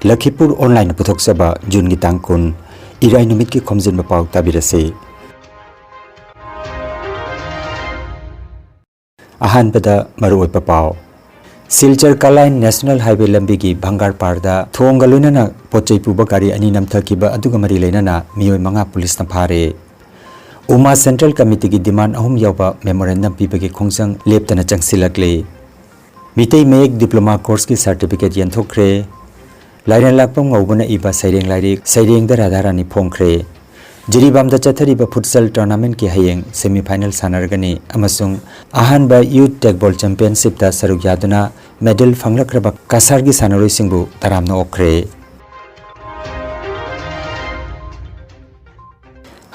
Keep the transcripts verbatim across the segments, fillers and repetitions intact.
ꯂꯈꯤꯄꯨꯔ ꯑꯣꯟꯂꯥꯏꯟꯅ ꯄꯨꯊꯣꯛꯆꯕ ꯖꯨꯟꯒꯤ ꯇꯥꯡ ꯀꯨꯟ, ꯏꯔꯥꯏ ꯅꯨꯃꯤꯠꯀꯤ ꯈꯣꯝꯖꯤꯟꯕ ꯄꯥꯎ ꯇꯥꯕꯤꯔꯁꯤ꯫ ꯑꯍꯥꯟꯕꯗ ꯃꯔꯨꯑꯣꯏꯕ ꯄꯥꯎ꯫ ꯁꯤꯜꯆꯔ ꯀꯂꯥꯏꯟ ꯅꯦꯁꯅꯦꯜ ꯍꯥꯏꯋꯦ ꯂꯝꯕꯤꯒꯤ ꯚꯪꯒꯥꯔ ꯄꯥꯔꯗ ꯊꯣꯡꯒ ꯂꯣꯏꯅꯅ ꯄꯣꯠ ꯆꯩ ꯄꯨꯕ ꯒꯥꯔꯤ ꯑꯅꯤ ꯅꯝꯊꯈꯤꯕ ꯑꯗꯨꯒ ꯃꯔꯤ ꯂꯩꯅꯅ ꯃꯤꯑꯣꯏ ꯃꯉꯥ ꯄꯨꯂꯤꯁꯅ ꯐꯥꯔꯦ꯫ ꯎꯃꯥ ꯁꯦꯟꯇ꯭ꯔꯦꯜ ꯀꯃꯤꯇꯤꯒꯤ ꯗꯤꯃꯥꯟ ꯑꯍꯨꯝ ꯌꯥꯎꯕ ꯃꯦꯃꯣꯔꯦꯟꯗꯝ ꯄꯤꯕꯒꯤ ꯈꯣꯡꯖꯪ ꯂꯦꯞꯇꯅ ꯆꯪꯁꯤꯜꯂꯛꯂꯤ꯫ ꯃꯤꯇꯩ ꯃꯌꯦꯛ ꯗꯤꯄ꯭ꯂꯣꯃꯥ ꯀꯣꯔꯁꯀꯤ ꯁꯥꯔꯇꯤꯐꯤꯀꯦꯠ ꯌꯦꯟꯊꯣꯛꯈ꯭ꯔꯦ꯫ ꯂꯥꯏꯔꯦꯟꯂꯥꯛꯄꯝ ꯉꯧꯕꯅ ꯏꯕ ꯁꯩꯔꯦꯡ ꯂꯥꯏꯔꯤꯛ ꯁꯩꯔꯦꯡꯗ ꯔꯥꯙꯥꯔꯥꯅꯤ ꯐꯣꯡꯈ꯭ꯔꯦ꯫ ꯖꯤꯔꯤꯕꯥꯝꯗ ꯆꯠꯊꯔꯤꯕ ꯐꯨꯠꯁꯜ ꯇꯣꯔꯅꯥꯃꯦꯟꯠꯀꯤ ꯍꯌꯦꯡ ꯁꯦꯃꯤꯐꯥꯏꯅꯦꯜ ꯁꯥꯟꯅꯔꯒꯅꯤ ꯑꯃꯁꯨꯡ ꯑꯍꯥꯟꯕ ꯌꯨꯠ ꯇꯦꯛꯕꯣꯜ ꯆꯦꯝꯄꯤꯌꯟꯁꯤꯞꯇ ꯁꯔꯨꯛ ꯌꯥꯗꯨꯅ ꯃꯦꯗꯜ ꯐꯪꯂꯛꯈ꯭ꯔꯕ ꯀꯁꯥꯔꯒꯤ ꯁꯥꯟꯅꯔꯣꯏꯁꯤꯡꯕꯨ ꯇꯔꯥꯝꯅ ꯑꯣꯛꯈ꯭ꯔꯦ꯫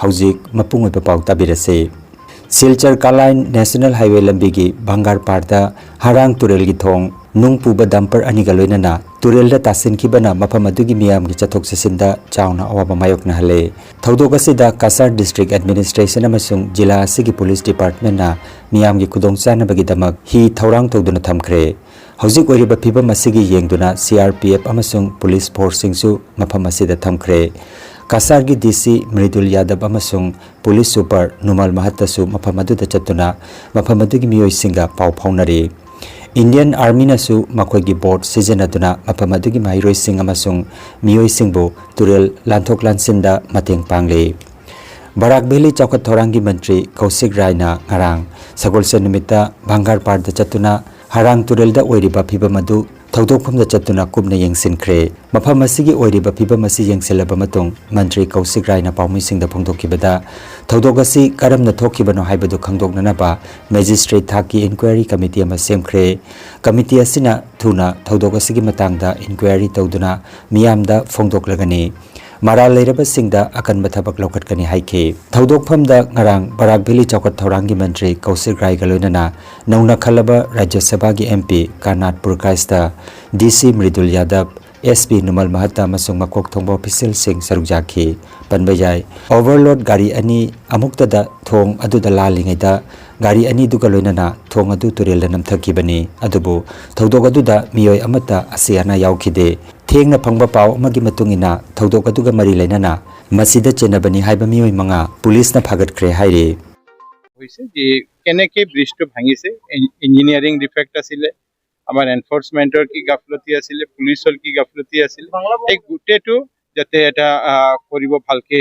ꯍꯧꯖꯤꯛ ꯃꯄꯨꯡ ꯑꯣꯏꯕ ꯄꯥꯎ ꯇꯥꯕꯤꯔꯁꯤ꯫ ꯁꯤꯜꯆꯔ ꯀꯂꯥꯏꯟ ꯅꯦꯁꯅꯦꯜ ꯍꯥꯏꯋꯦ ꯂꯝꯕꯤꯒꯤ ꯚꯪꯒꯥꯔ ꯄꯥꯔꯗ ꯍꯔꯥꯡ ꯇꯨꯔꯦꯜꯒꯤ ꯊꯣꯡ ꯅꯨꯡ ꯄꯨꯕ ꯗꯝꯄꯔ ꯑꯅꯤꯒ ꯂꯣꯏꯅꯅ ꯇꯨꯔꯦꯜꯗ ꯇꯥꯁꯤꯟꯈꯤꯕꯅ ꯃꯐꯝ ꯑꯗꯨꯒꯤ ꯃꯤꯌꯥꯝꯒꯤ ꯆꯠꯊꯣꯛ ꯆꯠꯁꯤꯟꯗ ꯆꯥꯎꯅ ꯑꯋꯥꯕ ꯃꯥꯌꯣꯛꯅꯍꯜꯂꯦ꯫ ꯊꯧꯗꯣꯛ ꯑꯁꯤꯗ ꯀꯁꯥꯔ ꯗꯤꯁꯇ꯭ꯔꯤꯛ ꯑꯦꯗꯃꯤꯅꯤꯁꯇ꯭ꯔꯦꯁꯟ ꯑꯃꯁꯨꯡ ꯖꯤꯂꯥ ꯑꯁꯤꯒꯤ ꯄꯨꯂꯤꯁ ꯗꯤꯄꯥꯔꯠꯃꯦꯟꯠꯅ ꯃꯤꯌꯥꯝꯒꯤ ꯈꯨꯗꯣꯡꯆꯥꯅꯕꯒꯤꯗꯃꯛ ꯍꯤ ꯊꯧꯔꯥꯡ ꯇꯧꯗꯨꯅ ꯊꯝꯈ꯭ꯔꯦ꯫ ꯍꯧꯖꯤꯛ ꯑꯣꯏꯔꯤꯕ ꯐꯤꯕꯝ ꯑꯁꯤꯒꯤ ꯌꯦꯡꯗꯨꯅ ꯁꯤ ꯑꯥꯔ ꯄꯤ ꯑꯦꯐ ꯑꯃꯁꯨꯡ ꯄꯨꯂꯤꯁ ꯐꯣꯔꯁꯁꯤꯡꯁꯨ ꯃꯐꯝ ꯑꯁꯤꯗ ꯊꯝꯈ꯭ꯔꯦ꯫ ꯀꯁꯥꯔꯒꯤ ꯗꯤ ꯁꯤ ꯃ꯭ꯔꯤꯗꯨꯜ ꯌꯥꯗꯕ ꯑꯃꯁꯨꯡ ꯄꯨꯂꯤꯁ ꯁꯨꯄꯔ ꯅꯨꯃꯥꯜ ꯃꯍꯠꯇꯁꯨ ꯃꯐꯝ ꯑꯗꯨꯗ ꯆꯠꯇꯨꯅ ꯃꯐꯝ ꯑꯗꯨꯒꯤ ꯃꯤꯑꯣꯏꯁꯤꯡꯒ ꯄꯥꯎ ꯐꯥꯎꯅꯔꯤ꯫ ꯏꯟꯗꯤꯌꯟ ꯑꯥꯔꯃꯤꯅꯁꯨ ꯃꯈꯣꯏꯒꯤ ꯕꯣꯠ ꯁꯤꯖꯤꯟꯅꯗꯨꯅ ꯃꯐꯝ ꯑꯗꯨꯒꯤ ꯃꯍꯩꯔꯣꯏꯁꯤꯡ ꯑꯃꯁꯨꯡ ꯃꯤꯑꯣꯏꯁꯤꯡꯕꯨ ꯇꯨꯔꯦꯜ ꯂꯥꯟꯊꯣꯛ ꯂꯥꯟꯁꯤꯟꯗ ꯃꯇꯦꯡ ꯄꯥꯡꯂꯤ꯫ ꯕꯔꯥꯛ ꯚꯦꯂꯤ ꯆꯥꯎꯈꯠ ꯊꯧꯔꯥꯡꯒꯤ ꯃꯟꯇ꯭ꯔꯤ ꯀꯧꯁꯤꯛ ꯔꯥꯏꯅ ꯉꯔꯥꯡ ꯁꯒꯣꯜꯁꯦꯟ ꯅꯨꯃꯤꯠꯇ ꯚꯪꯒꯥꯔ ꯄꯥꯔꯗ ꯆꯠꯇꯨꯅ ꯍꯔꯥꯡ ꯇꯨꯔꯦꯜꯗ ꯑꯣꯏꯔꯤꯕ ꯐꯤꯕꯝ ꯑꯗꯨ ꯊꯧꯗꯣꯛꯐꯝꯗ ꯆꯠꯇꯨꯅ ꯀꯨꯞꯅ ꯌꯦꯡꯁꯤꯟꯈ꯭ꯔꯦ꯫ ꯃꯐꯝ ꯑꯁꯤꯒꯤ ꯑꯣꯏꯔꯤꯕ ꯐꯤꯕꯝ ꯑꯁꯤ ꯌꯦꯡꯁꯤꯜꯂꯕ ꯃꯇꯨꯡ ꯃꯟꯇ꯭ꯔꯤ ꯀꯧꯁꯤꯛ ꯔꯥꯏꯅ ꯄꯥꯎꯃꯤꯁꯤꯡꯗ ꯐꯣꯡꯗꯣꯛꯈꯤꯕꯗ, ꯊꯧꯗꯣꯛ ꯑꯁꯤ ꯀꯔꯝꯅ ꯊꯣꯛꯈꯤꯕꯅꯣ ꯍꯥꯏꯕꯗꯨ ꯈꯪꯗꯣꯛꯅꯅꯕ ꯃꯦꯖꯤꯁꯇ꯭ꯔꯦꯠ ꯊꯥꯛꯀꯤ ꯏꯟꯀ꯭ꯋꯥꯏꯔꯤ ꯀꯃꯤꯇꯤ ꯑꯃ ꯁꯦꯝꯈ꯭ꯔꯦ꯫ ꯀꯃꯤꯇꯤ ꯑꯁꯤꯅ ꯊꯨꯅ ꯊꯧꯗꯣꯛ ꯑꯁꯤꯒꯤ ꯃꯇꯥꯡꯗ ꯏꯟꯀ꯭ꯋꯥꯏꯔꯤ ꯇꯧꯗꯨꯅ ꯃꯤꯌꯥꯝꯗ ꯐꯣꯡꯗꯣꯛꯂꯒꯅꯤ꯫ ꯃꯔꯥꯜ ꯂꯩꯔꯕꯁꯤꯡꯗ ꯑꯀꯟꯕ ꯊꯕꯛ ꯂꯧꯈꯠꯀꯅꯤ ꯍꯥꯏꯈꯤ꯫ ꯊꯧꯗꯣꯛꯐꯝꯗ ꯉꯔꯥꯡ ꯕꯔꯥꯛ ꯚꯦꯂꯤ ꯆꯥꯎꯈꯠ ꯊꯧꯔꯥꯡꯒꯤ ꯃꯟꯇ꯭ꯔꯤ ꯀꯧꯁꯤꯛ ꯔꯥꯏꯒ ꯂꯣꯏꯅꯅ ꯅꯧꯅ ꯈꯜꯂꯕ ꯔꯥꯖ꯭ꯌ ꯁꯚꯥꯒꯤ ꯑꯦꯝ ꯄꯤ ꯀꯥꯅꯥꯠ ꯄꯨꯔꯀꯥꯏꯁꯇ, ꯗꯤ ꯁꯤ ꯃ꯭ꯔꯤꯗꯨꯜ ꯌꯥꯗꯕ, ꯑꯦꯁ ꯄꯤ ꯅꯨꯃꯜ ꯃꯍꯠꯇ ꯑꯃꯁꯨꯡ ꯃꯀꯣꯛ ꯊꯣꯡꯕ ꯑꯣꯐꯤꯁꯤꯌꯦꯜꯁꯤꯡ ꯁꯔꯨꯛ ꯌꯥꯈꯤ꯫ ꯄꯟꯕ ꯌꯥꯏ, ꯑꯣꯚꯔꯂꯣꯗ ꯒꯥꯔꯤ ꯑꯅꯤ ꯑꯃꯨꯛꯇꯗ ꯊꯣꯡ ꯑꯗꯨꯗ ꯂꯥꯜꯂꯤꯉꯩꯗ ꯒꯥꯔꯤ ꯑꯅꯤꯗꯨꯒ ꯂꯣꯏꯅꯅ ꯊꯣꯡ ꯑꯗꯨ ꯇꯨꯔꯦꯜꯗ ꯅꯝꯊꯈꯤꯕꯅꯤ꯫ ꯑꯗꯨꯕꯨ ꯊꯧꯗꯣꯛ ꯑꯗꯨꯗ ꯃꯤꯑꯣꯏ ꯑꯃꯠꯇ ꯑꯁꯤ ꯑꯅꯥ ꯌꯥꯎꯈꯤꯗꯦ꯫ ꯊꯦꯡꯅ ꯐꯪꯕ ꯄꯥꯎ ꯑꯃꯒꯤ ꯃꯇꯨꯡ ꯏꯟꯅ, ꯊꯧꯗꯣꯛ ꯑꯗꯨꯒ ꯃꯔꯤ ꯂꯩꯅꯅ ꯃꯁꯤꯗ ꯆꯦꯟꯅꯕꯅꯤ ꯍꯥꯏꯕ ꯃꯤꯑꯣꯏ ꯃꯉꯥ ꯄꯨꯂꯤꯁꯅ ꯐꯥꯒꯠꯈ꯭ꯔꯦ ꯍꯥꯏꯔꯤ꯫ হৈছে যে কেনেকে ব্ৰিজটো ভাঙিছে, ইঞ্জিনিয়াৰিং ডিফেক্ট আছিলে, আমাৰ এনফৰ্চমেণ্টৰ কি গাফলতি আছিলে, পুলিচৰ কি গাফলতি আছিলে, এই গোটেইটো যাতে এটা আহ, কৰিব ভালকে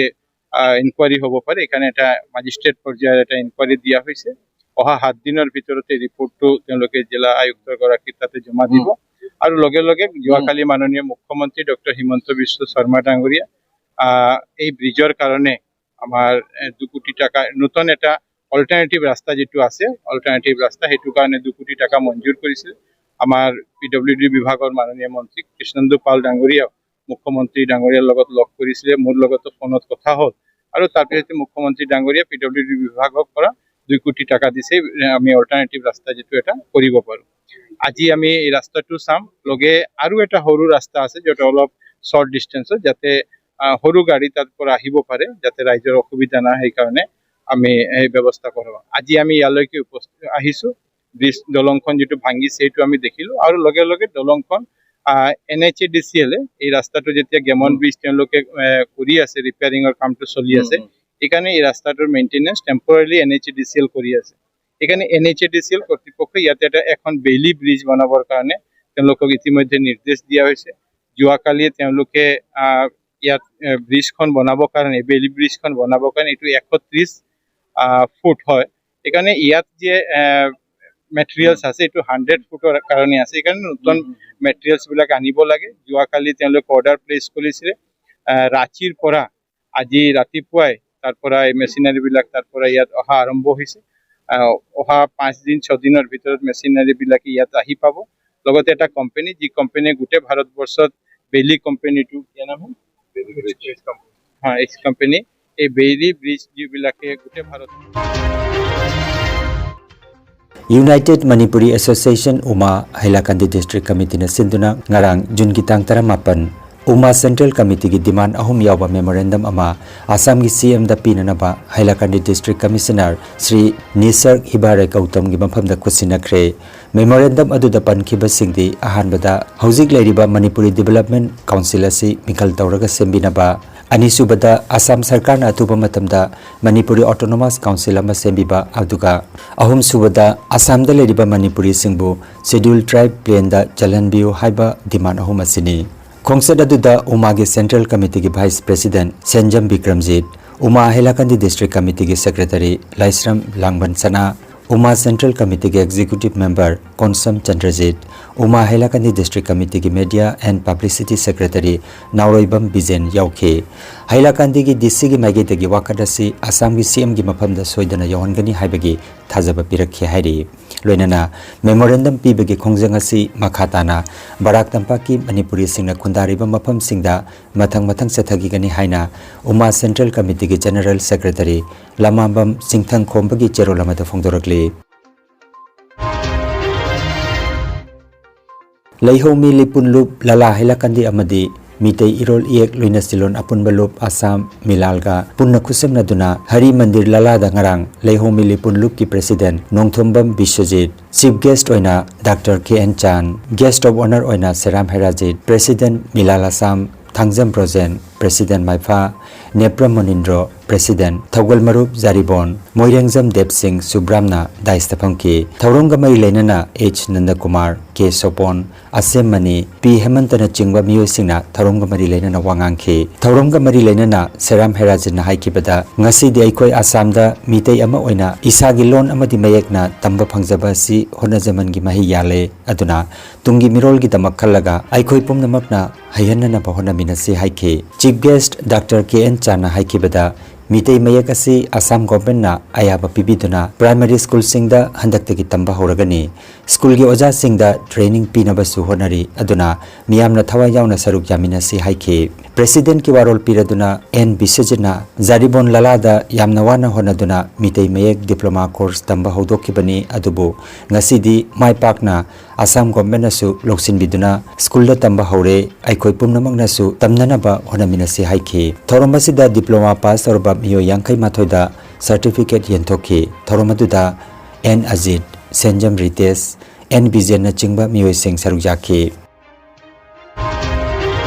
ইনকুৱাৰী হ'ব পাৰে, এইকাৰণে এটা মেজিষ্ট্ৰেট পৰ্যায়ৰ এটা ইনকুৱাৰী দিয়া হৈছে। অহা সাত দিনৰ ভিতৰতে ৰিপৰ্টটো তেওঁলোকে জিলা আয়ুক্ত গৰাকীৰ তাতে জমা দিব। আৰু লগে লগে যোৱাকালি মাননীয় মুখ্যমন্ত্ৰী ডক্টৰ হিমন্ত বিশ্ব শৰ্মা ডাঙৰীয়া আহ, এই ব্ৰিজৰ কাৰণে আমাৰ এ, দুকোটি টকা নতুন এটা অল্টাৰনেটিভ ৰাস্তা যিটো আছে, অল্টাৰনেটিভ ৰাস্তা, সেইটো কাৰণে দুকোটি টকা মঞ্জুৰ কৰিছে। আমাৰ পি ডব্লিউ ডি বিভাগৰ মাননীয় মন্ত্ৰী কৃষ্ণেন্দু পাল ডাঙৰীয়াও মুখ্যমন্ত্ৰী ডাঙৰীয়াৰ লগত লগ কৰিছিলে, মোৰ লগতো ফোনত কথা হ'ল আৰু তাৰ পিছতে মুখ্যমন্ত্ৰী ডাঙৰীয়া পি ডব্লিউ ডি বিভাগৰ পৰা দুই কোটি টকা দিছে। এ, আমি অল্টাৰনেটিভ ৰাস্তা যিটো এটা কৰিব পাৰোঁ। আজি আমি এই ৰাস্তাটো চাম। লগে আৰু এটা সৰু ৰাস্তা আছে, যিটো অলপ শ্বৰ্ট ডিষ্টেঞ্চত, যাতে আহ, সৰু গাড়ী তাৰ পৰা আহিব পাৰে, যাতে ৰাইজৰ অসুবিধা নহয়, সেইকাৰণে আমি এই ব্যৱস্থা কৰোঁ। আজি আমি ইয়ালৈকে উপস্থিত আহিছোঁ। ব্ৰিজ, দলংখন যিটো ভাঙিছে, সেইটো আমি দেখিলোঁ আৰু লগে লগে দলংখন এন এইচ এ ডি চি এলে এই ৰাস্তাটো যেতিয়া গেমন ব্ৰিজ তেওঁলোকে এ, কৰি আছে, ৰিপেয়াৰিঙৰ কামটো চলি আছে, সেইকাৰণে এই ৰাস্তাটোৰ maintenance temporarily N H A D C L কৰি আছে। সেইকাৰণে N H A D C L কৰ্তৃপক্ষই ইয়াতে এটা এখন বেইলি ব্ৰিজ বনাবৰ কাৰণে তেওঁলোকক ইতিমধ্যে নিৰ্দেশ দিয়া হৈছে। যোৱাকালি তেওঁলোকে আহ, ইয়াত এ, ব্ৰিজখন বনাবৰ কাৰণে, বেইলি ব্ৰিজখন বনাবৰ কাৰণে এইটো এশ ত্ৰিশ ফুট হয়। সেইকাৰণে ইয়াত যে মেটেৰিয়েলছ আছে, এইটো হাণ্ড্ৰেড ফুটৰ কাৰণে আছে। সেইকাৰণে নতুন মেটেৰিয়েলছ বিলাক আনিব লাগে। যোৱাকালি তেওঁলোকে অৰ্ডাৰ প্লেচ কৰিছিলে। আহ, ৰাঁচীৰ পৰা আজি ৰাতিপুৱাই তাৰ পৰা এই মেচিনাৰী বিলাক তাৰ পৰা ইয়াত অহা আৰম্ভ হৈছে। আহ, অহা পাঁচ দিন, ছয় দিনৰ ভিতৰত মেচিনাৰী বিলাক ইয়াত আহি পাব। লগতে এটা কোম্পানী, যি কোম্পানীয়ে গোটেই ভাৰতবৰ্ষত বেইলি কোম্পানীটো, কি নাম হয়? হা, এই কোম্পানী, এই বেইলি ব্ৰিজ যিবিলাকে গোটেই Bharat United Manipuri Association, ꯎꯃꯥ, ꯍꯥꯏꯂꯥꯀꯥꯟꯗꯤ District Committeeꯅ ꯁꯤꯟꯗꯨꯅ ꯉꯔꯥꯡ Juneꯒꯤ ꯇꯥꯡ ꯇꯔꯥꯃꯥꯄꯟ ꯎꯃꯥ Central Committeeꯒꯤ demand ꯑꯍꯨꯝ ꯌꯥꯎꯕ memorandum ꯑꯃ ꯑꯁꯥꯝꯒꯤ CMꯗ ꯄꯤꯅꯅꯕ ꯍꯥꯏꯂꯥꯀꯥꯟꯗꯤ District Commissioner ꯁ꯭ꯔꯤ ꯅꯤꯁꯔꯒ ꯍꯤꯕꯥꯔꯦ ꯒꯧꯇꯝꯒꯤ ꯃꯐꯝꯗ ꯈꯨꯠꯁꯤꯟꯅꯈ꯭ꯔꯦ꯫ Memorandum ꯑꯗꯨꯗ ꯄꯟꯈꯤꯕꯁꯤꯡꯗꯤ, ꯑꯍꯥꯟꯕꯗ, ꯍꯧꯖꯤꯛ ꯂꯩꯔꯤꯕ Manipuri Development Council ꯑꯁꯤ ꯃꯤꯈꯜ ꯇꯧꯔꯒ ꯁꯦꯝꯕꯤꯅꯕ, ꯑꯅꯤꯁꯨꯕꯗ, ꯑꯁꯥꯝ ꯁꯔꯀꯥꯔꯅ ꯑꯊꯨꯕ ꯃꯇꯝꯗ Manipuri Autonomous Council ꯑꯃ ꯁꯦꯝꯕꯤꯕ, ꯑꯗꯨꯒ ꯑꯍꯨꯝꯁꯨꯕꯗ, ꯑꯁꯥꯝꯗ ꯂꯩꯔꯤꯕ ꯃꯅꯤꯄꯨꯔꯤꯁꯤꯡꯕꯨ Scheduled Tribe Plainꯗ ꯆꯜꯍꯟꯕꯤꯌꯨ ꯍꯥꯏꯕ demand ꯑꯍꯨꯝ ꯑꯁꯤꯅꯤ꯫ ꯈꯣꯡꯆꯠ ꯑꯗꯨꯗ ꯎꯃꯥꯒꯤ Central Committeeꯒꯤ Vice President ꯁꯦꯟꯖꯝ ꯕꯤꯀ꯭ꯔꯝꯖꯤꯠ, ꯎꯃꯥ ꯍꯥꯏꯂꯥꯀꯥꯟꯗꯤ District Committeeꯒꯤ Secretary ꯂꯥꯏꯁ꯭ꯔꯝ ꯂꯥꯡꯕꯟ ꯁꯅꯥ, ꯎꯃꯥ Central Committeeꯒꯤ Executive Member Konsam ꯆꯟꯗ꯭ꯔꯖꯤꯠ, ꯎꯃꯥ ꯍꯥꯏꯂꯥꯀꯥꯟꯗꯤ District Committeeꯒꯤ Media and Publicity Secretary ꯅꯥꯎꯔꯣꯏꯕꯝ ꯕꯤꯖꯦꯟ ꯌꯥꯎꯈꯤ꯫ ꯍꯥꯏꯂꯥꯀꯥꯟꯗꯤꯒꯤ DCꯒꯤ ꯃꯥꯏꯀꯩꯗꯒꯤ ꯋꯥꯀꯠ ꯑꯁꯤ ꯑꯁꯥꯝꯒꯤ CMꯒꯤ ꯃꯐꯝꯗ ꯁꯣꯏꯗꯅ ꯌꯧꯍꯟꯒꯅꯤ ꯍꯥꯏꯕꯒꯤ ꯊꯥꯖꯕ ꯄꯤꯔꯛꯈꯤ ꯍꯥꯏꯔꯤ꯫ ꯂꯣꯏꯅꯅ memorandum ꯄꯤꯕꯒꯤ ꯈꯣꯡꯖꯪ ꯑꯁꯤ ꯃꯈꯥ ꯇꯥꯅ ꯕꯔꯥꯛ ꯇꯝꯄꯥꯛꯀꯤ ꯃꯅꯤꯄꯨꯔꯤꯁꯤꯡꯅ ꯈꯨꯟꯗꯥꯔꯤꯕ ꯃꯐꯝꯁꯤꯡꯗ ꯃꯊꯪ ꯃꯊꯪ ꯆꯠꯊꯈꯤꯒꯅꯤ ꯍꯥꯏꯅ ꯎꯃꯥ Central Committeeꯒꯤ General Secretary ꯂꯃꯥꯕꯝ ꯆꯤꯡꯊꯪ ꯈꯣꯝꯕꯒꯤ ꯆꯦꯔꯣꯜ ꯑꯃꯗ ꯐꯣꯡꯗꯣꯔꯛꯂꯤ꯫ ꯂꯩꯍꯧꯃꯤ ꯂꯤꯄꯨꯟ ꯂꯨꯞ ꯂꯂꯥ ꯍꯩꯂꯥꯀꯟꯗꯤ ꯑꯃꯗꯤ ꯃꯤꯇꯩ ꯏꯔꯣꯜ ꯏꯌꯦꯛ ꯂꯣꯏꯅꯁꯤꯂꯣꯟ ꯑꯄꯨꯟꯕ ꯂꯨꯞ ꯑꯁꯥꯝ ꯃꯤꯂꯥꯜꯒ ꯄꯨꯟꯅ ꯈꯨꯠꯁꯝꯅꯗꯨꯅ ꯍꯔꯤ ꯃꯟꯗꯤꯔ ꯂꯂꯥꯗ ꯉꯔꯥꯡ ꯂꯩꯍꯧꯃꯤ ꯂꯤꯄꯨꯟ ꯂꯨꯞꯀꯤ President Nongthombam Biswajit, Chief Guest ꯑꯣꯏꯅ Doctor K N ꯆꯥꯟ, Guest of Honour ꯑꯣꯏꯅ ꯁꯦꯔꯥꯝ ꯍꯦꯔꯥꯖꯤꯠ, President ꯃꯤꯂꯥꯜ ꯑꯁꯥꯝ, ꯊꯥꯡꯖꯝ ꯕ꯭ꯔꯣꯖꯦꯟ, President ꯃꯥꯏꯐꯥ, ꯅꯦꯄ꯭ꯔꯝ ꯃꯨꯅꯤꯟꯗ꯭ꯔꯣ, President, ꯊꯧꯒꯜ ꯃꯔꯨꯞ ꯖꯥꯔꯤꯕꯣꯟ, ꯃꯣꯏꯔꯦꯡꯖꯝ ꯗꯦꯕ ꯁꯤꯡ ꯁꯨꯕ꯭ꯔꯥꯝꯅ dais ꯇ ꯐꯝꯈꯤ꯫ ꯊꯧꯔꯝꯒ ꯃꯔꯤ ꯂꯩꯅꯅ H ꯅꯟꯗꯀꯨꯃꯥꯔ, K ꯁꯣꯄꯣꯟ, ꯑꯁꯦꯝ ꯃꯅꯤ, ꯄꯤ ꯍꯦꯃꯟꯇꯅꯆꯤꯡꯕ ꯃꯤꯑꯣꯏꯁꯤꯡꯅ ꯊꯧꯔꯝꯒ ꯃꯔꯤ ꯂꯩꯅꯅ ꯋꯥ ꯉꯥꯡꯈꯤ꯫ ꯊꯧꯔꯝꯒ ꯃꯔꯤ ꯂꯩꯅꯅ ꯁꯦꯔꯥꯝ ꯍꯦꯔꯥꯖꯤꯠꯅ ꯍꯥꯏꯈꯤꯕꯗ, ꯉꯁꯤꯗꯤ ꯑꯩꯈꯣꯏ ꯑꯁꯥꯝꯗ ꯃꯤꯇꯩ ꯑꯃ ꯑꯣꯏꯅ ꯏꯁꯥꯒꯤ ꯂꯣꯟ ꯑꯃꯗꯤ ꯃꯌꯦꯛꯅ ꯇꯝꯕ ꯐꯪꯖꯕ ꯑꯁꯤ ꯍꯣꯠꯅꯖꯃꯟꯒꯤ ꯃꯍꯩ ꯌꯥꯜꯂꯦ꯫ ꯑꯗꯨꯅ ꯇꯨꯡꯒꯤ ꯃꯤꯔꯣꯜꯒꯤꯗꯃꯛ ꯈꯜꯂꯒ ꯑꯩꯈꯣꯏ ꯄꯨꯝꯅꯃꯛꯅ ꯍꯩꯍꯟꯅꯅꯕ ꯍꯣꯠꯅꯃꯤꯟꯅꯁꯤ ꯍꯥꯏꯈꯤ꯫ Chief Guest Doctor K N ꯆꯥꯟꯅ ꯍꯥꯏꯈꯤꯕꯗ, ꯃꯤꯇꯩ ꯃꯌꯦꯛ ꯑꯁꯤ ꯑꯁꯥꯝ governmentꯅ ꯑꯌꯥꯕ ꯄꯤꯕꯤꯗꯨꯅ primary schoolꯁꯤꯡꯗ ꯍꯟꯗꯛꯇꯒꯤ ꯇꯝꯕ ꯍꯧꯔꯒꯅꯤ꯫ Schoolꯒꯤ ꯑꯣꯖꯥꯁꯤꯡꯗ training ꯄꯤꯅꯕꯁꯨ ꯍꯣꯠꯅꯔꯤ꯫ ꯑꯗꯨꯅ ꯃꯤꯌꯥꯝꯅ ꯊꯋꯥꯏ ꯌꯥꯎꯅ ꯁꯔꯨꯛ ꯌꯥꯃꯤꯟꯅꯁꯤ ꯍꯥꯏꯈꯤ꯫ Presidentꯀꯤ ꯋꯥꯔꯣꯜ ꯄꯤꯔꯗꯨꯅ ꯑꯦꯟ ꯕꯤꯁ꯭ꯋꯖꯤꯠꯅ ꯖꯥꯔꯤꯕꯣꯟ ꯂꯥꯂꯥꯗ ꯌꯥꯝꯅ ꯋꯥꯅ ꯍꯣꯠꯅꯗꯨꯅ ꯃꯤꯇꯩ ꯃꯌꯦꯛ diploma course ꯇꯝꯕ ꯍꯧꯗꯣꯛꯈꯤꯕꯅꯤ, ꯑꯗꯨꯕꯨ ꯉꯁꯤꯗꯤ ꯃꯥꯏ ꯄꯥꯛꯅ ꯑꯁꯥꯝ governmentꯅꯁꯨ ꯂꯧꯁꯤꯟꯕꯤꯗꯨꯅ ꯁ꯭ꯀꯨꯜꯗ ꯇꯝꯕ ꯍꯧꯔꯦ꯫ ꯑꯩꯈꯣꯏ ꯄꯨꯝꯅꯃꯛꯅꯁꯨ ꯇꯝꯅꯅꯕ ꯍꯣꯠꯅꯃꯤꯟꯅꯁꯤ ꯍꯥꯏꯈꯤ꯫ ꯊꯧꯔꯝ ꯑꯁꯤꯗ diploma pass ꯇꯧꯔꯕ ꯃꯤꯑꯣꯏ ꯌꯥꯡꯈꯩ ꯃꯥꯊꯣꯏꯗ certificate ꯌꯦꯟꯊꯣꯛꯈꯤ꯫ ꯊꯧꯔꯝ ꯑꯗꯨꯗ and Ajit, Senjam Ritesh, and ꯕꯤꯖꯦꯟꯅꯆꯤꯡꯕ ꯃꯤꯑꯣꯏꯁꯤꯡ ꯁꯔꯨꯛ ꯌꯥꯈꯤ꯫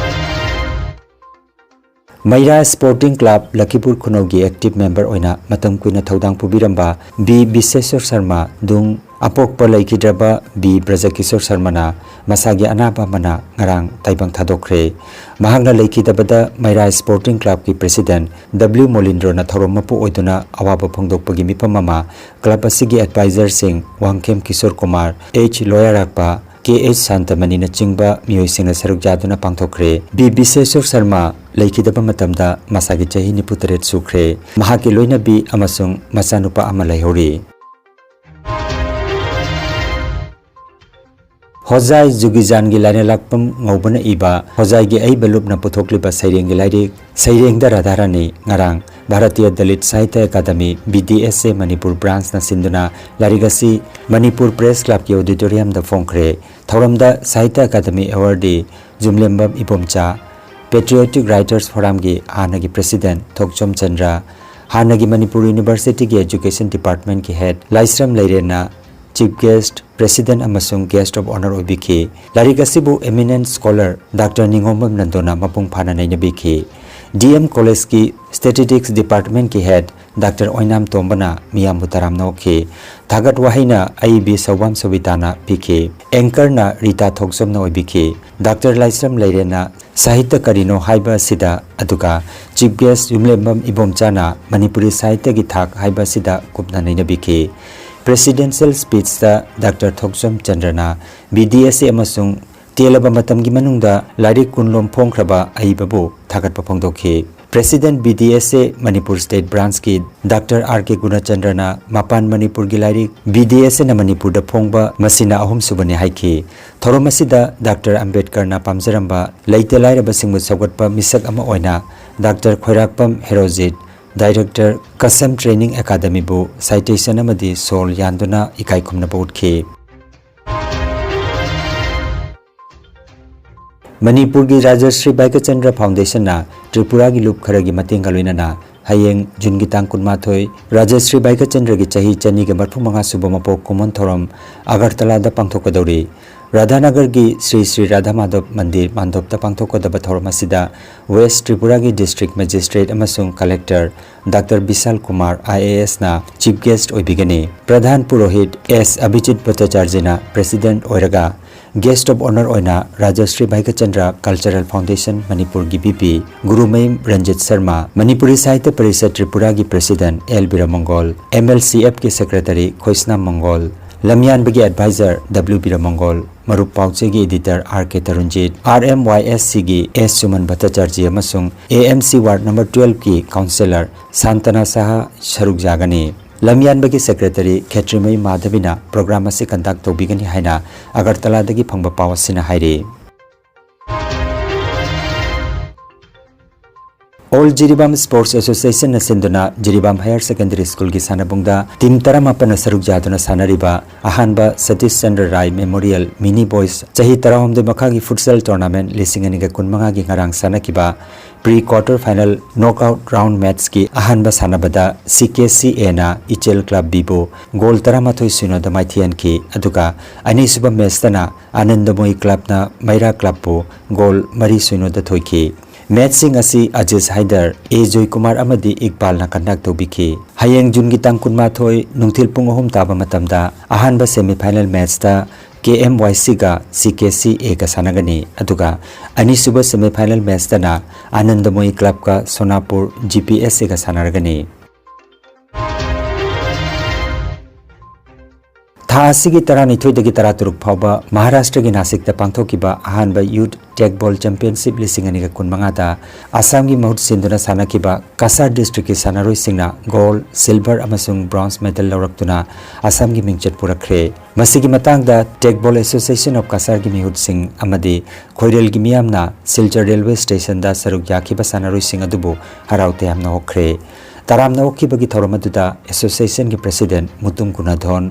ꯃꯩꯔꯥ Sporting Club ꯂꯈꯤꯄꯨꯔ ꯈꯨꯅꯧꯒꯤ active member ꯑꯣꯏꯅ ꯃꯇꯝ ꯀꯨꯏꯅ ꯊꯧꯗꯥꯡ ꯄꯨꯕꯤꯔꯝꯕ ꯕꯤ ꯕꯤꯁꯦꯁ꯭ꯋꯔ ꯁꯔꯃ ꯗꯨꯡ ꯑꯄꯣꯛꯄ ꯂꯩꯈꯤꯗ꯭ꯔꯕ ꯕꯤ ꯕ꯭ꯔꯖꯀꯤꯁꯣꯔ ꯁꯔꯃꯅ ꯃꯁꯥꯒꯤ ꯑꯅꯥꯕ ꯑꯃꯅ ꯉꯔꯥꯡ ꯇꯥꯏꯕꯪ ꯊꯥꯗꯣꯛꯈ꯭ꯔꯦ꯫ ꯃꯍꯥꯛꯅ ꯂꯩꯈꯤꯗꯕꯗ ꯃꯩꯔꯥ Sporting Clubꯀꯤ president ꯗꯕ꯭ꯂꯤꯎ ꯃꯣꯂꯤꯟꯗ꯭ꯔꯣꯅ ꯊꯧꯔꯝ ꯃꯄꯨ ꯑꯣꯏꯗꯨꯅ ꯑꯋꯥꯕ ꯐꯣꯡꯗꯣꯛꯄꯒꯤ ꯃꯤꯐꯝ ꯑꯃ club ꯑꯁꯤꯒꯤ advisorꯁꯤꯡ ꯋꯥꯡꯈꯦꯝ ꯀꯤꯁꯣꯔ ꯀꯨꯃꯥꯔ, ꯑꯩꯆ ꯂꯣꯌꯥꯔꯥꯛꯄ, ꯀꯦ ꯑꯩꯆ ꯁꯥꯟꯇꯃꯅꯤꯅꯆꯤꯡꯕ ꯃꯤꯑꯣꯏꯁꯤꯡꯅ ꯁꯔꯨꯛ ꯌꯥꯗꯨꯅ ꯄꯥꯡꯊꯣꯛꯈ꯭ꯔꯦ꯫ ꯕꯤ ꯕꯤꯁꯦꯁ꯭ꯋꯔ ꯁꯔꯃ ꯂꯩꯈꯤꯗꯕ ꯃꯇꯝꯗ ꯃꯁꯥꯒꯤ ꯆꯍꯤ ꯅꯤꯐꯨ ꯇꯔꯦꯠ ꯁꯨꯈ꯭ꯔꯦ꯫ ꯃꯍꯥꯛꯀꯤ ꯂꯣꯏꯅꯕꯤ ꯑꯃꯁꯨꯡ ꯃꯆꯥꯅꯨꯄꯥ ꯑꯃ ꯂꯩꯍꯧꯔꯤ꯫ ꯍꯣꯖꯥꯏ ꯖꯨꯒꯤꯖꯥꯟꯒꯤ ꯂꯥꯏꯔꯦꯜꯂꯛꯄꯝ ꯉꯧꯕꯅ ꯏꯕ ꯍꯣꯖꯥꯏꯒꯤ ꯑꯏꯕ ꯂꯨꯞꯅ ꯄꯨꯊꯣꯛꯂꯤꯕ ꯁꯩꯔꯦꯡꯒꯤ ꯂꯥꯏꯔꯤꯛ ꯁꯩꯔꯦꯡꯗ ꯔꯥꯙꯥꯔꯥꯅꯤ ꯉꯔꯥꯡ ꯚꯥꯔꯇꯤꯌ ꯗꯂꯤꯠ ꯁꯥꯍꯤꯇ꯭ꯌ ꯑꯦꯀꯥꯗꯃꯤ, ꯕꯤ ꯗꯤ ꯑꯦꯁ ꯑꯦ ꯃꯅꯤꯄꯨꯔ branchꯅ ꯁꯤꯟꯗꯨꯅ ꯂꯥꯏꯔꯤꯛ ꯑꯁꯤ ꯃꯅꯤꯄꯨꯔ Press Clubꯀꯤ auditoriumꯗ ꯐꯣꯡꯈ꯭ꯔꯦ꯫ ꯊꯧꯔꯝꯗ ꯁꯥꯍꯤꯇ꯭ꯌ academy awardee ꯖꯨꯝꯂꯦꯝꯕꯝ Ibomcha, Patriotic Writers Forumꯒꯤ ꯍꯥꯟꯅꯒꯤ president ꯊꯣꯛꯆꯣꯝ ꯆꯟꯗ꯭ꯔ, ꯍꯥꯟꯅꯒꯤ ꯃꯅꯤꯄꯨꯔ Universityꯒꯤ Education Departmentꯀꯤ head ꯂꯥꯏꯁ꯭ꯔꯝ ꯂꯩꯔꯦꯟꯅ chief guest, president ꯑꯃꯁꯨꯡ guest of honour ꯑꯣꯏꯕꯤꯈꯤ꯫ ꯂꯥꯏꯔꯤꯛ ꯑꯁꯤꯕꯨ eminent scholar ꯗꯥꯛꯇꯔ ꯅꯤꯉꯣꯝꯕꯝ ꯅꯟꯗꯣꯅ ꯃꯄꯨꯡ ꯐꯥꯅ ꯅꯩꯅꯕꯤꯈꯤ꯫ ꯗꯤ ꯑꯦꯝ Collegeꯀꯤ Statistics Departmentꯀꯤ head ꯗꯥꯛꯇꯔ ꯑꯣꯏꯅꯥꯝ ꯇꯣꯝꯕꯅ ꯃꯤꯌꯥꯝꯕꯨ ꯇꯔꯥꯝꯅ ꯑꯣꯛꯈꯤ꯫ ꯊꯥꯒꯠ ꯋꯥꯍꯩꯅ ꯑꯏꯕꯤ ꯁꯧꯕꯥꯝ ꯁꯣꯕꯤꯇꯥꯅ ꯄꯤꯈꯤ꯫ Anchorꯅ ꯔꯤꯇꯥ ꯊꯣꯛꯆꯣꯝꯅ ꯑꯣꯏꯕꯤꯈꯤ꯫ ꯗꯥꯛꯇꯔ ꯂꯥꯏꯁ꯭ꯔꯝ ꯂꯩꯔꯦꯟꯅ ꯁꯥꯍꯤꯇ꯭ꯌ ꯀꯔꯤꯅꯣ ꯍꯥꯏꯕ ꯑꯁꯤꯗ, ꯑꯗꯨꯒ chief guest ꯌꯨꯝꯂꯦꯝꯕꯝ ꯏꯕꯣꯝꯆꯥꯅ ꯃꯅꯤꯄꯨꯔꯤ ꯁꯥꯍꯤꯇ꯭ꯌꯒꯤ ꯊꯥꯛ ꯍꯥꯏꯕ ꯑꯁꯤꯗ ꯀꯨꯞꯅ ꯅꯩꯅꯕꯤꯈꯤ꯫ Presidential speechꯇ ꯗꯥꯛꯇꯔ ꯊꯣꯛꯆꯣꯝ ꯆꯟꯗ꯭ꯔꯅ ꯕꯤ ꯗꯤ ꯑꯦꯁ ꯑꯦ ꯑꯃꯁꯨꯡ ꯇꯦꯜꯂꯕ ꯃꯇꯝꯒꯤ ꯃꯅꯨꯡꯗ ꯂꯥꯏꯔꯤꯛ ꯀꯨꯟꯂꯣꯝ ꯐꯣꯡꯈ꯭ꯔꯕ ꯑꯏꯕꯕꯨ ꯊꯥꯒꯠꯄ ꯐꯣꯡꯗꯣꯛꯈꯤ꯫ President B D S A Manipur State Branch ꯀꯤ Doctor R K ꯒꯨꯅꯆꯟꯗ꯭ꯔꯅ ꯃꯄꯥꯟ ꯃꯅꯤꯄꯨꯔꯒꯤ ꯂꯥꯏꯔꯤꯛ B D S A ꯅ ꯃꯅꯤꯄꯨꯔꯗ ꯐꯣꯡꯕ ꯃꯁꯤꯅ ꯑꯍꯨꯝꯁꯨꯕꯅꯤ ꯍꯥꯏꯈꯤ꯫ ꯊꯧꯔꯝ ꯑꯁꯤꯗ Doctor ꯑꯝꯕꯦꯗꯀꯔꯅ ꯄꯥꯝꯖꯔꯝꯕ ꯂꯩꯇ ꯂꯥꯏꯔꯕꯁꯤꯡꯕꯨ ꯁꯧꯒꯠꯄ ꯃꯤꯁꯛ ꯑꯃ ꯑꯣꯏꯅ Doctor ꯈꯣꯏꯔꯥꯛꯄꯝ Herojit, Director Kasam Training Academy ꯕꯨ citation ꯑꯃꯗꯤ ꯁꯣꯜ ꯌꯥꯟꯗꯨꯅ ꯏꯀꯥꯏ ꯈꯨꯝꯅꯕ ꯎꯠꯈꯤ꯫ ꯃꯅꯤꯄꯨꯔꯒꯤ ꯔꯥꯖꯁ꯭ꯔꯤ ꯚꯥꯏꯒꯆꯟꯗ꯭ꯔ ꯐꯥꯎꯟꯗꯦꯁꯟꯅ ꯇ꯭ꯔꯤꯄꯨꯔꯥꯒꯤ ꯂꯨꯞ ꯈꯔꯒꯤ ꯃꯇꯦꯡꯒ ꯂꯣꯏꯅꯅ ꯍꯌꯦꯡ ꯖꯨꯟꯒꯤ ꯇꯥꯡ ꯀꯨꯟꯃꯥꯊꯣꯏ ꯔꯥꯖꯁ꯭ꯔꯤ ꯚꯥꯏꯒꯆꯟꯗ꯭ꯔꯒꯤ ꯆꯍꯤ ꯆꯅꯤꯒ ꯃꯔꯐꯨ ꯃꯉꯥ ꯁꯨꯕ ꯃꯄꯣꯛ ꯀꯨꯝꯑꯣꯟ ꯊꯧꯔꯝ ꯑꯒꯔꯇꯂꯥꯗ ꯄꯥꯡꯊꯣꯛꯀꯗꯧꯔꯤ꯫ ꯔꯥꯙꯥꯅꯒꯔꯒꯤ ꯁ꯭ꯔꯤ ꯁ꯭ꯔꯤ ꯔꯥꯙꯥ ꯃꯥꯙꯕ ꯃꯟꯗꯤꯔ ꯃꯥꯟꯗꯣꯞꯇ ꯄꯥꯡꯊꯣꯛꯀꯗꯕ ꯊꯧꯔꯝ ꯑꯁꯤꯗ West ꯇ꯭ꯔꯤꯄꯨꯔꯥꯒꯤ District Magistrate ꯑꯃꯁꯨꯡ Collector Doctor Bishal Kumar I A S ꯅ Chief Guest ꯑꯣꯏꯕꯤꯒꯅꯤ꯫ ꯄ꯭ꯔꯙꯥꯟ ꯄꯨꯔꯣꯍꯤꯠ ꯑꯦꯁ ꯑꯚꯤꯖꯤꯠ ꯚꯠꯇꯥꯆꯥꯔꯖꯤꯅ President ꯑꯣꯏꯔꯒ, Guest of Honour ꯑꯣꯏꯅ ꯔꯥꯖꯁ꯭ꯔꯤ ꯚꯥꯏꯒꯆꯟꯗ꯭ꯔ Cultural Foundation ꯃꯅꯤꯄꯨꯔꯒꯤ V P ꯒꯨꯔꯨꯃꯌꯨꯝ ꯔꯟꯖꯤꯠ ꯁꯔꯃ, ꯃꯅꯤꯄꯨꯔꯤ ꯁꯥꯍꯤꯇ꯭ꯌ parishad ꯇ꯭ꯔꯤꯄꯨꯔꯥꯒꯤ President L ꯕꯤꯔꯃꯪꯒꯣꯜ, M L C F ꯀꯤ Secretary ꯈꯣꯏꯁꯅꯥꯝ ꯃꯪꯒꯣꯜ, ꯂꯝꯌꯥꯟꯕꯒꯤ Advisor W ꯕꯤꯔꯃꯪꯒꯣꯜ, ꯃꯔꯨꯞ ꯄꯥꯎꯆꯦꯒꯤ Editor R K ꯇꯔꯨꯟꯖꯤꯠ, R M Y S C ꯒꯤ S ꯁꯨꯃꯟ ꯚꯠꯇꯥꯆꯥꯔꯖꯤ ꯑꯃꯁꯨꯡ A M C Ward number twelve ꯀꯤ Councillor ꯁꯥꯟꯇꯅꯥ ꯁꯍꯥ ꯁꯔꯨꯛ ꯌꯥꯒꯅꯤ꯫ ꯂꯝꯌꯥꯟꯕꯒꯤ Secretary ꯈꯦꯇ꯭ꯔꯤꯃꯌꯨꯝ ꯃꯥꯙꯕꯤꯅ program ꯑꯁꯤ conduct ꯇꯧꯕꯤꯒꯅꯤ ꯍꯥꯏꯅ ꯑꯒꯔꯇꯂꯥꯗꯒꯤ ꯐꯪꯕ ꯄꯥꯎ ꯑꯁꯤꯅ ꯍꯥꯏꯔꯤ꯫ All ꯖꯤꯔꯤꯕꯥꯝ Sports Association ꯅ ꯁꯤꯟꯗꯨꯅ ꯖꯤꯔꯤꯕꯥꯝ Higher Secondary School ꯒꯤ ꯁꯥꯟꯅꯕꯨꯡꯗ team ꯇꯔꯥꯃꯥꯄꯟꯅ ꯁꯔꯨꯛ ꯌꯥꯗꯨꯅ ꯁꯥꯟꯅꯔꯤꯕ ꯑꯍꯥꯟꯕ ꯁꯇꯤꯁ ꯆꯟꯗ꯭ꯔ ꯔꯥꯏ Memorial Mini Boys ꯆꯍꯤ ꯇꯔꯥꯍꯨꯝꯗꯣꯏ ꯃꯈꯥꯒꯤ Futsal Tournament ꯂꯤꯁꯤꯡ ꯑꯅꯤꯒ ꯀꯨꯟꯃꯉꯥꯒꯤ ꯉꯔꯥꯡ ꯁꯥꯟꯅꯈꯤꯕ pre quarter final knockout round match ꯀꯤ ꯑꯍꯥꯟꯕ ꯁꯥꯟꯅꯕꯗ C K C A ꯅ ꯏꯆꯦꯜ Club B ꯕꯨ goal ꯇꯔꯥꯃꯥꯊꯣꯏ ꯁꯤꯅꯣꯗ ꯃꯥꯏꯊꯤꯍꯟꯈꯤ, ꯑꯗꯨꯒ ꯑꯅꯤꯁꯨꯕ match ꯇꯅ ꯑꯥꯅꯟꯗꯃꯣꯏ Club ꯅ ꯃꯩꯔꯥ Club ꯄꯨ goal ꯃꯔꯤ ꯁꯤꯅꯣꯗ ꯊꯣꯏꯈꯤ꯫ Match ꯁꯤꯡ ꯑꯁꯤ ꯑꯖꯤꯖ ꯍꯥꯏꯗꯔ, A ꯖꯣꯏꯀꯨꯃꯥꯔ ꯑꯃꯗꯤ ꯏꯛꯕꯥꯜꯅ conduct ꯇꯧꯕꯤꯈꯤ꯫ ꯍꯌꯦꯡ ꯖꯨꯟꯒꯤ ꯇꯥꯡ ꯀꯨꯟꯃꯥꯊꯣꯏ ꯅꯨꯡꯊꯤꯜ ꯄꯨꯡ ꯑꯍꯨꯝ ꯇꯥꯕ ꯃꯇꯝꯗ ꯑꯍꯥꯟꯕ semi final match ꯇ K M Y C ꯒ C K C A ꯒ ꯁꯥꯟꯅꯒꯅꯤ, ꯑꯗꯨꯒ ꯑꯅꯤꯁꯨꯕ semi final match ꯇꯅ ꯑꯥꯅꯟꯗꯃꯣꯏ Club ꯀ ꯁꯣꯅꯥꯄꯨꯔ G P S A ꯒ ꯁꯥꯟꯅꯔꯒꯅꯤ꯫ ꯊꯥ ꯑꯁꯤꯒꯤ ꯇꯔꯥꯅꯤꯊꯣꯏꯗꯒꯤ ꯇꯔꯥꯇꯔꯨꯛ ꯐꯥꯎꯕ ꯃꯍꯥꯔꯥꯁꯇ꯭ꯔꯒꯤ ꯅꯥꯁꯤꯛꯇ ꯄꯥꯡꯊꯣꯛꯈꯤꯕ ꯑꯍꯥꯟꯕ ꯌꯨꯠ ꯇꯦꯛꯕꯣꯜ ꯆꯦꯝꯄꯤꯌꯟꯁꯤꯞ ꯂꯤꯁꯤꯡ ꯑꯅꯤꯒ ꯀꯨꯟꯃꯉꯥꯗ ꯑꯁꯥꯝꯒꯤ ꯃꯍꯨꯠ ꯁꯤꯟꯗꯨꯅ ꯁꯥꯟꯅꯈꯤꯕ ꯀꯁꯥꯔ ꯗꯤꯁꯇ꯭ꯔꯤꯛꯀꯤ ꯁꯥꯟꯅꯔꯣꯏꯁꯤꯡꯅ ꯒꯣꯜ, ꯁꯤꯜꯚꯔ ꯑꯃꯁꯨꯡ ꯕ꯭ꯔꯣꯟꯖ ꯃꯦꯗꯜ ꯂꯧꯔꯛꯇꯨꯅ ꯑꯁꯥꯝꯒꯤ ꯃꯤꯡꯆꯠ ꯄꯨꯔꯛꯈ꯭ꯔꯦ꯫ ꯃꯁꯤꯒꯤ ꯃꯇꯥꯡꯗ ꯇꯦꯛꯕꯣꯜ ꯑꯦꯁꯣꯁꯤꯌꯦꯁꯟ ꯑꯣꯐ ꯀꯁꯥꯔꯒꯤ ꯃꯤꯍꯨꯠꯁꯤꯡ ꯑꯃꯗꯤ ꯈꯣꯏꯔꯦꯜꯒꯤ ꯃꯤꯌꯥꯝꯅ ꯁꯤꯜꯆꯔ ꯔꯦꯜꯋꯦ ꯁ꯭ꯇꯦꯁꯟꯗ ꯁꯔꯨꯛ ꯌꯥꯈꯤꯕ ꯁꯥꯟꯅꯔꯣꯏꯁꯤꯡ ꯑꯗꯨꯕꯨ ꯍꯔꯥꯎ ꯇꯌꯥꯝꯅ ꯑꯣꯛꯈ꯭ꯔꯦ꯫ ꯇꯔꯥꯝꯅ ꯑꯣꯛꯈꯤꯕꯒꯤ ꯊꯧꯔꯝ ꯑꯗꯨꯗ ꯑꯦꯁꯣꯁꯤꯌꯦꯁꯟꯒꯤ ꯄ꯭ꯔꯦꯁꯤꯗꯦꯟꯠ ꯃꯨꯇꯨꯝ ꯒꯨꯅꯥꯙꯣꯟ,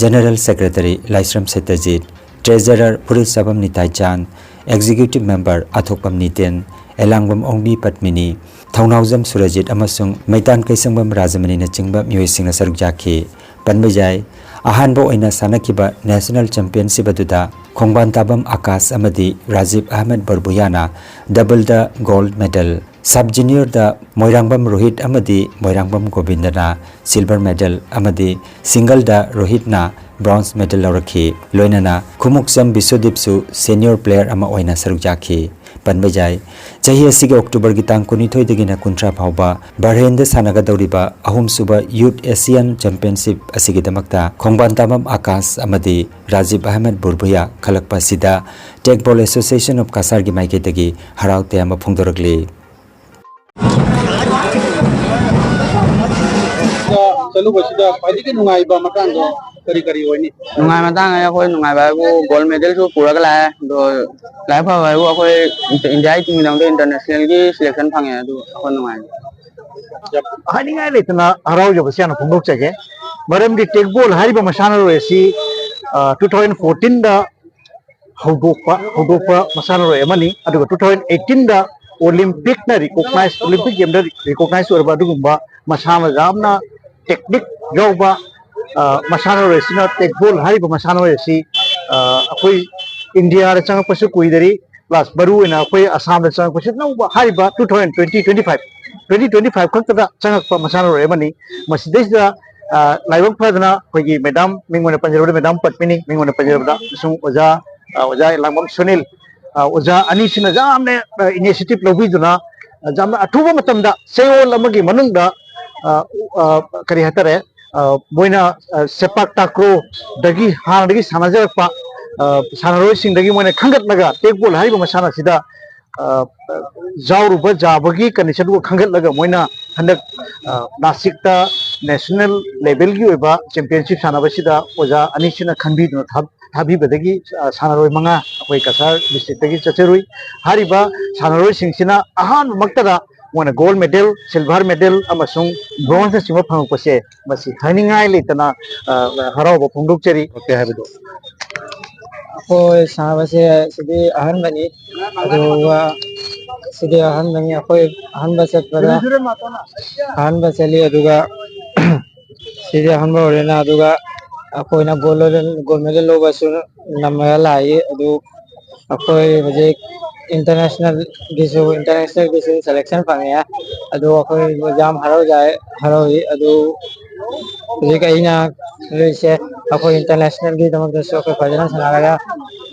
ꯖꯦꯅꯔꯦꯜ ꯁꯦꯀ꯭ꯔꯦꯇꯔꯤ ꯂꯥꯏꯁ꯭ꯔꯝ ꯁꯇ꯭ꯌꯖꯤꯠ, ꯇ꯭ꯔꯦꯖꯔꯔ ꯐꯨꯔꯤꯠꯁꯥꯕꯝ ꯅꯤꯇꯥꯏꯆꯥꯟ, ꯑꯦꯛꯖꯤꯀ꯭ꯌꯨꯇꯤꯚ ꯃꯦꯝꯕꯔ ꯑꯊꯣꯛꯄꯝ ꯅꯤꯇꯦꯟ, ꯑꯦꯂꯥꯡꯕꯝ ꯑꯣꯡꯕꯤ ꯄꯗꯃꯤꯅꯤ, ꯊꯧꯅꯥꯎꯖꯝ ꯁꯨꯔꯖꯤꯠ ꯑꯃꯁꯨꯡ ꯃꯩꯇꯥꯟ ꯀꯩꯁꯪꯕꯝ ꯔꯥꯖꯃꯅꯤꯅꯆꯤꯡꯕ ꯃꯤꯑꯣꯏꯁꯤꯡꯅ ꯁꯔꯨꯛ ꯌꯥꯈꯤ꯫ ꯄꯟꯕ ꯌꯥꯏ, ꯑꯍꯥꯟꯕ ꯑꯣꯏꯅ ꯁꯥꯟꯅꯈꯤꯕ ꯅꯦꯁꯅꯦꯜ ꯆꯦꯝꯄꯤꯌꯟꯁꯤꯞ ꯑꯗꯨꯗ ꯈꯣꯡꯕꯥꯟ ꯇꯥꯕꯝ ꯑꯀꯥꯁ ꯑꯃꯗꯤ Rajiv Ahmed ꯕꯔꯕꯨꯌꯥꯅ ꯗꯕꯜꯗ gold medal, sub ꯖꯨꯅꯤꯌꯔꯗ ꯃꯣꯏꯔꯥꯡꯕꯝ Rohit ꯑꯃꯗꯤ ꯃꯣꯏꯔꯥꯡꯕꯝ ꯒꯣꯕꯤꯟꯗꯅ ꯁꯤꯜꯚꯔ ꯃꯦꯗꯜ ꯑꯃꯗꯤ ꯁꯤꯡꯒꯜꯗ ꯔꯣꯍꯤꯠꯅ ꯕ꯭ꯔꯣꯟꯖ ꯃꯦꯗꯜ ꯂꯧꯔꯛꯈꯤ꯫ ꯂꯣꯏꯅꯅ ꯈꯨꯃꯨꯛꯆꯝ ꯕꯤꯁ꯭ꯋꯗꯤꯞꯁꯨ ꯁꯦꯅꯤꯌꯣꯔ ꯄ꯭ꯂꯦꯌꯔ ꯑꯃ ꯑꯣꯏꯅ ꯁꯔꯨꯛ ꯌꯥꯈꯤ꯫ ꯄꯟꯕ ꯌꯥꯏ, ꯆꯍꯤ ꯑꯁꯤꯒꯤ ꯑꯣꯛꯇꯣꯕꯔꯒꯤ ꯇꯥꯡ ꯀꯨꯟꯅꯤꯊꯣꯏꯗꯒꯤꯅ ꯀꯨꯟꯊ꯭ꯔꯥ ꯐꯥꯎꯕ ꯕꯍꯔꯦꯟꯗ ꯁꯥꯟꯅꯒꯗꯧꯔꯤꯕ ꯑꯍꯨꯝꯁꯨꯕ ꯌꯨꯠ ꯑꯦꯁꯤꯌꯥꯟ ꯆꯦꯝꯄꯤꯌꯟꯁꯤꯞ ꯑꯁꯤꯒꯤꯗꯃꯛꯇ ꯈꯣꯡꯕꯥꯟ ꯇꯥꯕꯝ ꯑꯀꯥꯁ ꯑꯃꯗꯤ ꯔꯥꯖꯤꯕ ꯑꯍꯃꯦꯗ ꯕꯨꯔꯕꯨꯌꯥ ꯈꯜꯂꯛꯄ ꯑꯁꯤꯗ ꯇꯦꯛꯕꯣꯜ ꯑꯦꯁꯣꯁꯤꯌꯦꯁꯟ ꯑꯣꯐ ꯀꯁꯥꯔꯒꯤ ꯃꯥꯏꯀꯩꯗꯒꯤ ꯍꯔꯥꯎ ꯇꯌꯥꯝꯕ ꯐꯣꯡꯗꯣꯔꯛꯂꯤ꯫ ꯆꯠꯂꯨꯕꯁꯤꯗ ꯈ꯭ꯋꯥꯏꯗꯒꯤ ꯅꯨꯡꯉꯥꯏꯕ ꯃꯇꯥꯡꯗꯣ ꯀꯔꯤ ꯀꯔꯤ ꯑꯣꯏꯅꯤ? ꯅꯨꯡꯉꯥꯏ ꯃꯇꯥꯡ ꯍꯥꯏꯔ ꯑꯩꯈꯣꯏ ꯅꯨꯡꯉꯥꯏꯕ ꯍꯥꯏꯕꯨ ꯒꯣꯜ ꯃꯦꯗꯜꯁꯨ ꯄꯨꯔꯒ ꯂꯥꯛꯑꯦ꯫ ꯑꯗꯣ ꯂꯥꯏꯕꯛ ꯐꯕ ꯍꯥꯏꯕꯨ ꯑꯩꯈꯣꯏ ꯏꯟꯗꯤꯌꯥꯒꯤ ꯇꯤꯝꯒꯤꯗꯃꯛꯇ ꯏꯟꯇꯔꯅꯦꯁꯅꯦꯜꯒꯤ ꯁꯦꯂꯦꯛꯁꯟ ꯐꯪꯉꯦ꯫ ꯑꯗꯨ ꯑꯩꯈꯣꯏ ꯅꯨꯡꯉꯥꯏ꯫ ꯍꯥꯏꯅꯤꯡꯉꯥꯏ ꯂꯩꯇꯅ ꯍꯔꯥꯎꯖꯕꯁꯤ ꯍꯥꯟꯅ ꯐꯣꯡꯗꯣꯛꯆꯒꯦ꯫ ꯃꯔꯝꯗꯤ ꯇꯦꯛꯕꯣꯜ ꯍꯥꯏꯔꯤꯕ ꯃꯁꯥꯟꯅꯔꯣꯏ ꯑꯁꯤ, ꯑ, two thousand fourteen ꯗ ꯍꯧꯗꯣꯛꯄ, ꯍꯧꯗꯣꯛꯄ ꯃꯁꯥꯟꯅꯔꯣꯏ ꯑꯃꯅꯤ꯫ ꯑꯗꯨꯒ two thousand eighteen ꯗ ꯑꯣꯂꯤꯝꯄꯤꯛꯅ ꯔꯤꯀꯣꯛꯅꯥꯏꯖ, ꯑꯣꯂꯤꯝꯄꯤꯛ ꯒꯦꯝꯗ ꯔꯤꯀꯣꯛꯅꯥꯏꯖ ꯑꯣꯏꯔꯕ ꯑꯗꯨꯒꯨꯝꯕ ꯃꯁꯥꯟꯅ ꯌꯥꯝꯅ ꯇꯦꯛꯅꯤꯛ ꯌꯥꯎꯕ, ꯑ, ꯃꯁꯥꯟꯅꯔꯣꯏ ꯑꯁꯤꯅ ꯇꯦꯛꯕꯣꯜ ꯍꯥꯏꯔꯤꯕ ꯃꯁꯥꯟꯅꯔꯣꯏ ꯑꯁꯤ, ꯑ, ꯑꯩꯈꯣꯏ ꯏꯟꯗꯤꯌꯥꯗ ꯆꯪꯉꯛꯄꯁꯨ ꯀꯨꯏꯗꯔꯤ, ꯄ꯭ꯂꯁ ꯃꯔꯨ ꯑꯣꯏꯅ ꯑꯩꯈꯣꯏ ꯑꯁꯥꯝꯗ ꯆꯪꯉꯛꯄꯁꯤ ꯑꯅꯧꯕ ꯍꯥꯏꯔꯤꯕ two thousand twenty, twenty five, twenty twenty five ꯈꯛꯇꯗ ꯆꯪꯉꯛꯄ ꯃꯁꯥꯟꯅꯔꯣꯏ ꯑꯃꯅꯤ꯫ ꯃꯁꯤꯗꯩꯁꯤꯗ, ꯑ, ꯂꯥꯏꯕꯛ ꯐꯗꯅ ꯑꯩꯈꯣꯏꯒꯤ ꯃꯦꯗꯥꯝ, ꯃꯤꯡ ꯑꯣꯏꯅ ꯄꯟꯖꯔꯕꯗ ꯃꯦꯗꯥꯝ ꯄꯗꯃꯤꯅꯤ, ꯃꯤꯡ ꯑꯣꯏꯅ ꯄꯟꯖꯔꯕꯗ, ꯑꯃꯁꯨꯡ ꯑꯣꯖꯥ, ꯑ, ꯑꯣꯖꯥ ꯂꯥꯡꯕꯝ ꯁꯨꯅꯤꯜ, ꯑ, ꯑꯣꯖꯥ ꯑꯅꯤꯁꯤꯅ ꯌꯥꯝꯅ, ꯑ, ꯏꯅꯤꯁꯤꯌꯦꯇꯤꯚ ꯂꯧꯕꯤꯗꯨꯅ, ꯑ, ꯌꯥꯝꯅ ꯑꯊꯨꯕ ꯃꯇꯝꯗ ꯆꯌꯣꯜ ꯑꯃꯒꯤ ꯃꯅꯨꯡꯗ, ꯑ, ꯑ, ꯀꯔꯤ ꯍꯥꯏꯇꯥꯔꯦ, ꯃꯣꯏꯅ ꯁꯦꯄꯥꯛ ꯇꯥꯀ꯭ꯔꯣꯗꯒꯤ ꯍꯥꯟꯅꯗꯒꯤ ꯁꯥꯟꯅꯖꯔꯛꯄ ꯁꯥꯟꯅꯔꯣꯏꯁꯤꯡꯗꯒꯤ ꯃꯣꯏꯅ ꯈꯟꯒꯠꯂꯒ ꯇꯦꯛꯕꯣꯜ ꯍꯥꯏꯔꯤꯕ ꯃꯁꯥꯟꯅ ꯑꯁꯤꯗ ꯌꯥꯎꯔꯨꯕ ꯌꯥꯕꯒꯤ ꯀꯟꯗꯤꯁꯟꯗꯨ ꯈꯟꯒꯠꯂꯒ ꯃꯣꯏꯅ ꯍꯟꯗꯛ ꯅꯥꯁꯤꯛꯇ ꯅꯦꯁꯅꯦꯜ ꯂꯦꯚꯦꯜꯒꯤ ꯑꯣꯏꯕ ꯆꯦꯝꯄꯤꯌꯟꯁꯤꯞ ꯁꯥꯟꯅꯕꯁꯤꯗ ꯑꯣꯖꯥ ꯑꯅꯤꯁꯤꯅ ꯈꯟꯕꯤꯗꯨꯅ ꯊꯥꯕꯤꯕꯗꯒꯤ ꯁꯥꯟꯅꯔꯣꯏ ꯃꯉꯥ ꯑꯩꯈꯣꯏ ꯀꯁꯥꯔ ꯗꯤꯁꯇ꯭ꯔꯤꯛꯇꯒꯤ ꯆꯠꯆꯔꯨꯏ꯫ ꯍꯥꯏꯔꯤꯕ ꯁꯥꯟꯅꯔꯣꯏꯁꯤꯡꯁꯤꯅ ꯑꯍꯥꯟꯕꯃꯛꯇꯗ ꯃꯣꯏꯅ ꯒꯣꯜ ꯃꯦꯗꯜ, ꯁꯤꯜꯚꯔ ꯃꯦꯗꯜ ꯑꯃꯁꯨꯡ ꯕ꯭ꯔꯣꯟꯖꯅꯆꯤꯡꯕ ꯐꯪꯉꯛꯄꯁꯦ ꯃꯁꯤ ꯍꯥꯏꯅꯤꯡꯉꯥꯏ ꯂꯩꯇꯅ ꯍꯔꯥꯎꯕ ꯐꯣꯡꯗꯣꯛꯆꯔꯤ꯫ ꯍꯥꯏꯕꯗꯣ ꯑꯩꯈꯣꯏ ꯁꯥꯟꯅꯕꯁꯦ ꯁꯤꯗꯤ ꯑꯍꯥꯟꯕꯅꯤ꯫ ꯑꯗꯨꯒ ꯁꯤꯗꯤ ꯑꯍꯥꯟꯕꯅꯤ꯫ ꯑꯩꯈꯣꯏ ꯑꯍꯥꯟꯕ ꯆꯠꯄꯗ ꯑꯍꯥꯟꯕ ꯆꯠꯂꯤ꯫ ꯑꯗꯨꯒ ꯁꯤꯗꯤ ꯑꯍꯥꯟꯕ ꯑꯣꯏꯔꯦꯅ꯫ ꯑꯗꯨꯒ ꯑꯩꯈꯣꯏꯅ ꯒꯣꯜ ꯒꯣꯜ ꯃꯦꯗꯜ ꯂꯧꯕꯁꯨ ꯅꯝꯃꯒ ꯂꯥꯛꯏ꯫ ꯑꯗꯨ ꯑꯩꯈꯣꯏ ꯍꯧꯖꯤꯛ ꯏꯟꯇꯔꯅꯦꯁꯅꯦꯜꯒꯤꯁꯨ ꯏꯟꯇꯔꯅꯦꯁꯅꯦꯜꯒꯤꯁꯨ ꯁꯦꯂꯦꯛꯁꯟ ꯐꯪꯉꯦ꯫ ꯑꯗꯨ ꯑꯩꯈꯣꯏ ꯌꯥꯝ ꯍꯔꯥꯎꯖ ꯍꯔꯥꯎꯏ꯫ ꯑꯗꯨ ꯍꯧꯖꯤꯛ ꯑꯩꯅ ꯈꯜꯂꯤꯁꯦ ꯑꯩꯈꯣꯏ ꯏꯟꯇꯔꯅꯦꯁꯅꯦꯜꯒꯤꯗꯃꯛꯇꯁꯨ ꯑꯩꯈꯣꯏ ꯐꯖꯅ ꯁꯥꯟꯅꯔꯒ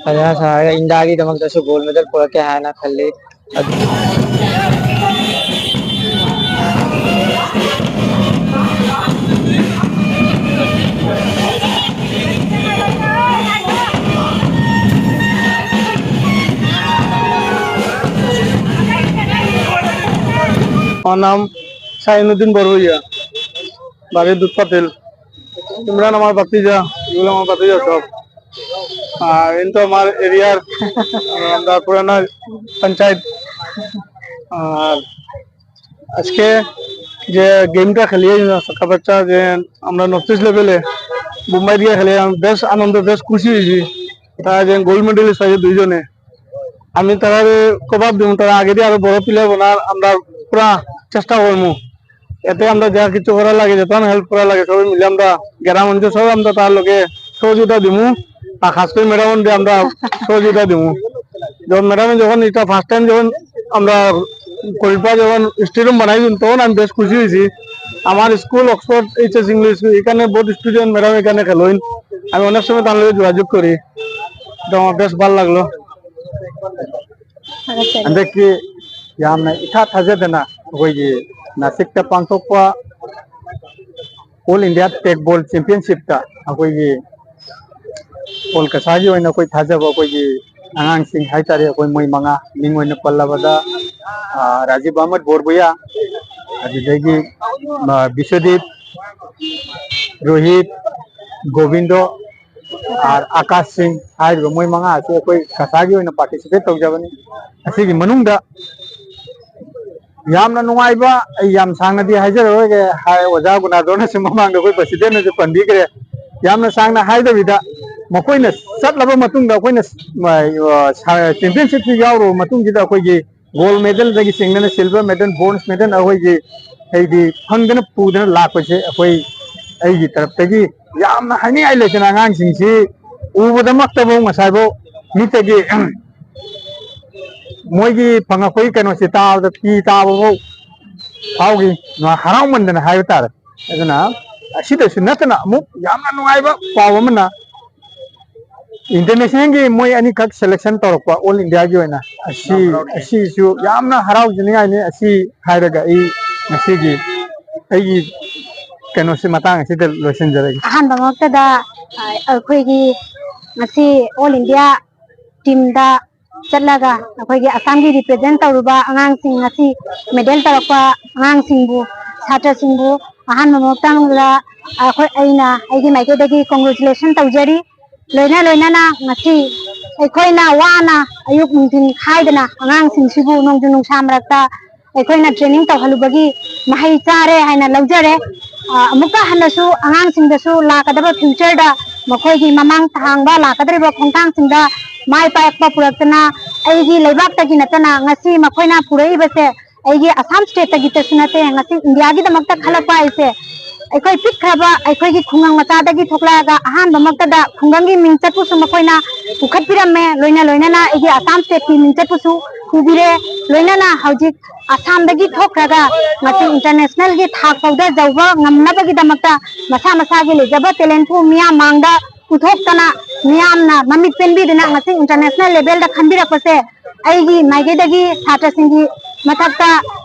ꯐꯖꯅ ꯁꯥꯟꯅꯔꯒ ꯏꯟꯗꯤꯌꯥꯒꯤꯗꯃꯛꯇꯁꯨ ꯒꯣꯜ ꯃꯦꯗꯜ ꯄꯨꯔꯛꯀꯦ ꯍꯥꯏꯅ ꯈꯜꯂꯤ꯫ ꯑꯗꯨ আমার নাম সাইনুদ্দিন বড়ভূঁইয়া, বাড়ি দুধপাতিল। ইমরান আমার ভাতিজা, ইগুলো আমার ভাতিজা সব। আর ইন তো আমার এরিয়ার, আমরা পুরানা পঞ্চায়েত। আর আজকে যে গেমটা খেলিয়ে সাকা বাচ্চা যে আমরা নর্থ ইস্ট লেভেলে বোম্বাই দিয়ে খেলে আমি বেশ আনন্দ, বেশ খুশি হয়েছি। তারা যে গোল্ড মেডেলিস্ট আছে দুইজনে, আমি তারা কভার দিব, তারা আগে দিয়ে আরো বড় প্লেয়ার বানার আমরা পুরা চেষ্টা করবো। এতে আমরা যা কিছু করা লাগে, যত হেল্প করা লাগে, সবাই মিলে আমরা গ্রাম অঞ্চল সবাই আমরা তার লগে সহযোগিতা দিমু। আর খাস করে ম্যাডাম দিয়ে আমরা সহযোগিতা দিমু। যখন ম্যাডামে যখন এটা ফার্স্ট টাইম যখন আমরা করিপা যখন স্টেডিয়াম বানাই দিন, তখন আমি বেশ খুশি হয়েছি। আমার school Oxford HS English school, এখানে বহুত স্টুডেন্ট ম্যাডাম এখানে খেলোইন। আমি অনেক সময় তার লগে যোগাযোগ করি, তো আমার বেশ ভালো লাগলো। ꯍꯟꯗꯛꯀꯤ ꯌꯥꯝꯅ ꯏꯊꯥ ꯊꯥꯖꯗꯅ ꯑꯩꯈꯣꯏꯒꯤ ꯅꯥꯁꯤꯛꯇ ꯄꯥꯡꯊꯣꯛꯄ All India Tag Ball Championship ꯇ ꯑꯩꯈꯣꯏꯒꯤ ꯑꯣꯜ ꯀꯁꯥꯒꯤ ꯑꯣꯏꯅ ꯑꯩꯈꯣꯏ ꯊꯥꯖꯕ ꯑꯩꯈꯣꯏꯒꯤ ꯑꯉꯥꯡꯁꯤꯡ ꯍꯥꯏꯇꯥꯔꯦ, ꯑꯩꯈꯣꯏ ꯃꯣꯏ ꯃꯉꯥ, ꯃꯤꯡ ꯑꯣꯏꯅ ꯄꯜꯂꯕꯗ, ꯑ, ꯔꯥꯖꯤꯕ ꯑꯍꯃꯗ ꯕꯣꯔꯕꯨꯌꯥ, ꯑꯗꯨꯗꯒꯤ, ꯑ, ꯕꯤꯁ꯭ꯋꯗꯤꯞ, ꯔꯣꯍꯤꯠ, ꯒꯣꯕꯤꯟꯗꯣ, ꯑꯥꯔ ꯑꯥꯀꯥꯁ ꯁꯤꯡ ꯍꯥꯏꯔꯤꯕ ꯃꯣꯏ ꯃꯉꯥ ꯑꯁꯤ ꯑꯩꯈꯣꯏ ꯀꯁꯥꯒꯤ ꯑꯣꯏꯅ participate ꯇꯧꯖꯕꯅꯤ꯫ ꯑꯁꯤꯒꯤ ꯃꯅꯨꯡꯗ ꯌꯥꯝꯅ ꯅꯨꯡꯉꯥꯏꯕ, ꯑꯩ ꯌꯥꯝ ꯁꯥꯡꯅꯗꯤ ꯍꯥꯏꯖꯔꯔꯣꯏꯒꯦ, ꯍꯥꯏ, ꯑꯣꯖꯥ ꯒꯨꯅꯥꯙꯣꯔꯅꯁꯨ ꯃꯃꯥꯡꯗ ꯑꯩꯈꯣꯏ president ꯅꯁꯨ ꯄꯟꯕꯤꯈ꯭ꯔꯦ꯫ ꯌꯥꯝꯅ ꯁꯥꯡꯅ ꯍꯥꯏꯗꯕꯤꯗ, ꯃꯈꯣꯏꯅ ꯆꯠꯂꯕ ꯃꯇꯨꯡꯗ, ꯑꯩꯈꯣꯏꯅ, ꯑ, ꯁ-, championship ꯁꯤ ꯌꯥꯎꯔꯨꯕ ꯃꯇꯨꯡꯁꯤꯗ, ꯑꯩꯈꯣꯏꯒꯤ gold medal ꯗꯒꯤ ꯆꯤꯡꯗꯅ silver medal, bronze medal ꯑꯩꯈꯣꯏꯒꯤ ꯍꯥꯏꯗꯤ ꯐꯪꯗꯅ ꯄꯨꯗꯅ ꯂꯥꯛꯄꯁꯦ, ꯑꯩꯈꯣꯏ, ꯑꯩꯒꯤ ꯇꯔꯞꯇꯒꯤ ꯌꯥꯝꯅ ꯍꯥꯏꯅꯤꯡꯉꯥꯏ ꯂꯩꯇꯅ, ꯑꯉꯥꯡꯁꯤꯡꯁꯤ ꯎꯕꯗꯃꯛꯇꯐꯥꯎ ꯉꯁꯥꯏꯐꯥꯎ ꯃꯤꯠꯇꯒꯤ ꯃꯣꯏꯒꯤ ꯐꯪꯉꯛꯄꯒꯤ ꯀꯩꯅꯣꯁꯦ ꯇꯥꯕꯗ ꯄꯤ ꯇꯥꯕꯐꯥꯎ ꯐꯥꯎꯈꯤ, ꯍꯔꯥꯎꯃꯟꯗꯅ ꯍꯥꯏꯕ ꯇꯥꯔꯦ꯫ ꯑꯗꯨꯅ ꯑꯁꯤꯗꯁꯨ ꯅꯠꯇꯅ ꯑꯃꯨꯛ ꯌꯥꯝꯅ ꯅꯨꯡꯉꯥꯏꯕ ꯄꯥꯎ ꯑꯃꯅ, international ꯒꯤ ꯃꯣꯏ ꯑꯅꯤꯈꯛ selection ꯇꯧꯔꯛꯄ, all India ꯒꯤ ꯑꯣꯏꯅ, ꯑꯁꯤ, ꯑꯁꯤꯁꯨ ꯌꯥꯝꯅ ꯍꯔꯥꯎꯖꯅꯤꯡꯉꯥꯏꯅꯤ꯫ ꯑꯁꯤ ꯍꯥꯏꯔꯒ ꯑꯩ ꯉꯁꯤꯒꯤ ꯑꯩꯒꯤ ꯀꯩꯅꯣꯁꯤ ꯃꯇꯥꯡ ꯑꯁꯤꯗ ꯂꯣꯏꯁꯤꯟꯖꯔꯒꯦ꯫ ꯑꯍꯥꯟꯕꯃꯛꯇꯗ, ꯑ, ꯑꯩꯈꯣꯏꯒꯤ ꯉꯁꯤ all India team ꯗ ꯆꯠꯂꯒ ꯑꯩꯈꯣꯏꯒꯤ ꯑꯁꯥꯝꯒꯤ represent ꯇꯧꯔꯨꯕ ꯑꯉꯥꯡꯁꯤꯡ, ꯉꯁꯤ medal ꯇꯧꯔꯛꯄ ꯑꯉꯥꯡꯁꯤꯡꯕꯨ, ꯁꯥꯇ꯭ꯔꯁꯤꯡꯕꯨ ꯑꯍꯥꯟꯕ ꯃꯛꯇꯗ ꯑꯩꯈꯣꯏ, ꯑꯩꯅ ꯑꯩꯒꯤ ꯃꯥꯏꯀꯩꯗꯒꯤ congratulation ꯇꯧꯖꯔꯤ꯫ ꯂꯣꯏꯅ ꯂꯣꯏꯅꯅ ꯉꯁꯤ ꯑꯩꯈꯣꯏꯅ ꯋꯥꯅ ꯑꯌꯨꯛ ꯅꯨꯡꯊꯤꯟ ꯈꯥꯏꯗꯅ ꯑꯉꯥꯡꯁꯤꯡꯁꯤꯕꯨ ꯅꯣꯡꯖꯨ ꯅꯨꯡꯁꯥ ꯃꯔꯛꯇ ꯑꯩꯈꯣꯏꯅ training ꯇꯧꯍꯜꯂꯨꯕꯒꯤ ꯃꯍꯩ ꯆꯥꯔꯦ ꯍꯥꯏꯅ ꯂꯧꯖꯔꯦ꯫ ꯑ, ꯑꯃꯨꯛꯀ ꯍꯟꯅꯁꯨ ꯑꯉꯥꯡꯁꯤꯡꯗꯁꯨ ꯂꯥꯛꯀꯗꯕ future ꯗ ꯃꯈꯣꯏꯒꯤ ꯃꯃꯥꯡ ꯊꯥꯡꯕ ꯂꯥꯛꯀꯗꯧꯔꯤꯕ ꯈꯣꯡꯊꯥꯡꯁꯤꯡꯗ ꯃꯥꯏ ꯄꯥꯛꯄ ꯄꯨꯔꯛꯇꯅ, ꯑꯩꯒꯤ ꯂꯩꯕꯥꯛꯇꯒꯤ ꯅꯠꯇꯅ ꯉꯁꯤ ꯃꯈꯣꯏꯅ ꯄꯨꯔꯛꯏꯕꯁꯦ ꯑꯩꯒꯤ ꯑꯁꯥꯝ state ꯇꯒꯤꯇꯁꯨ ꯅꯠꯇꯦ, ꯉꯁꯤ ꯏꯟꯗꯤꯌꯥꯒꯤꯗꯃꯛꯇ ꯈꯜꯂꯛꯄ ꯍꯥꯏꯁꯦ ꯑꯩꯈꯣꯏ ꯄꯤꯛꯈ꯭ꯔꯕ ꯑꯩꯈꯣꯏꯒꯤ ꯈꯨꯡꯒꯪ ꯃꯆꯥꯗꯒꯤ ꯊꯣꯛꯂꯛꯑꯒ ꯑꯍꯥꯟꯕꯃꯛꯇꯗ ꯈꯨꯡꯒꯪꯒꯤ ꯃꯤꯡꯆꯠꯄꯨꯁꯨ ꯃꯈꯣꯏꯅ ꯄꯨꯈꯠꯄꯤꯔꯝꯃꯦ꯫ ꯂꯣꯏꯅ ꯂꯣꯏꯅꯅ ꯑꯩꯒꯤ ꯑꯁꯥꯝ state ꯀꯤ ꯃꯤꯡꯆꯠꯄꯨꯁꯨ ꯄꯨꯕꯤꯔꯦ꯫ ꯂꯣꯏꯅꯅ ꯍꯧꯖꯤꯛ ꯑꯁꯥꯝꯗꯒꯤ ꯊꯣꯛꯈ꯭ꯔꯒ ꯉꯁꯤ international ꯒꯤ ꯊꯥꯛ ꯐꯥꯎꯗ ꯌꯧꯕ ꯉꯝꯅꯕꯒꯤꯗꯃꯛꯇ ꯃꯁꯥ ꯃꯁꯥꯒꯤ ꯂꯩꯖꯕ talent ꯄꯨ ꯃꯤꯌꯥꯝ ꯃꯥꯡꯗ ꯄꯨꯊꯣꯛꯇꯅ, ꯃꯤꯌꯥꯝꯅ ꯃꯃꯤꯠ ꯄꯦꯟꯕꯤꯗꯨꯅ ꯉꯁꯤ international level ꯗ ꯈꯟꯕꯤꯔꯛꯄꯁꯦ ꯑꯩꯒꯤ ꯃꯥꯏꯀꯩꯗꯒꯤ ꯁꯥꯇ꯭ꯔꯁꯤꯡꯒꯤ ꯃꯊꯛꯇ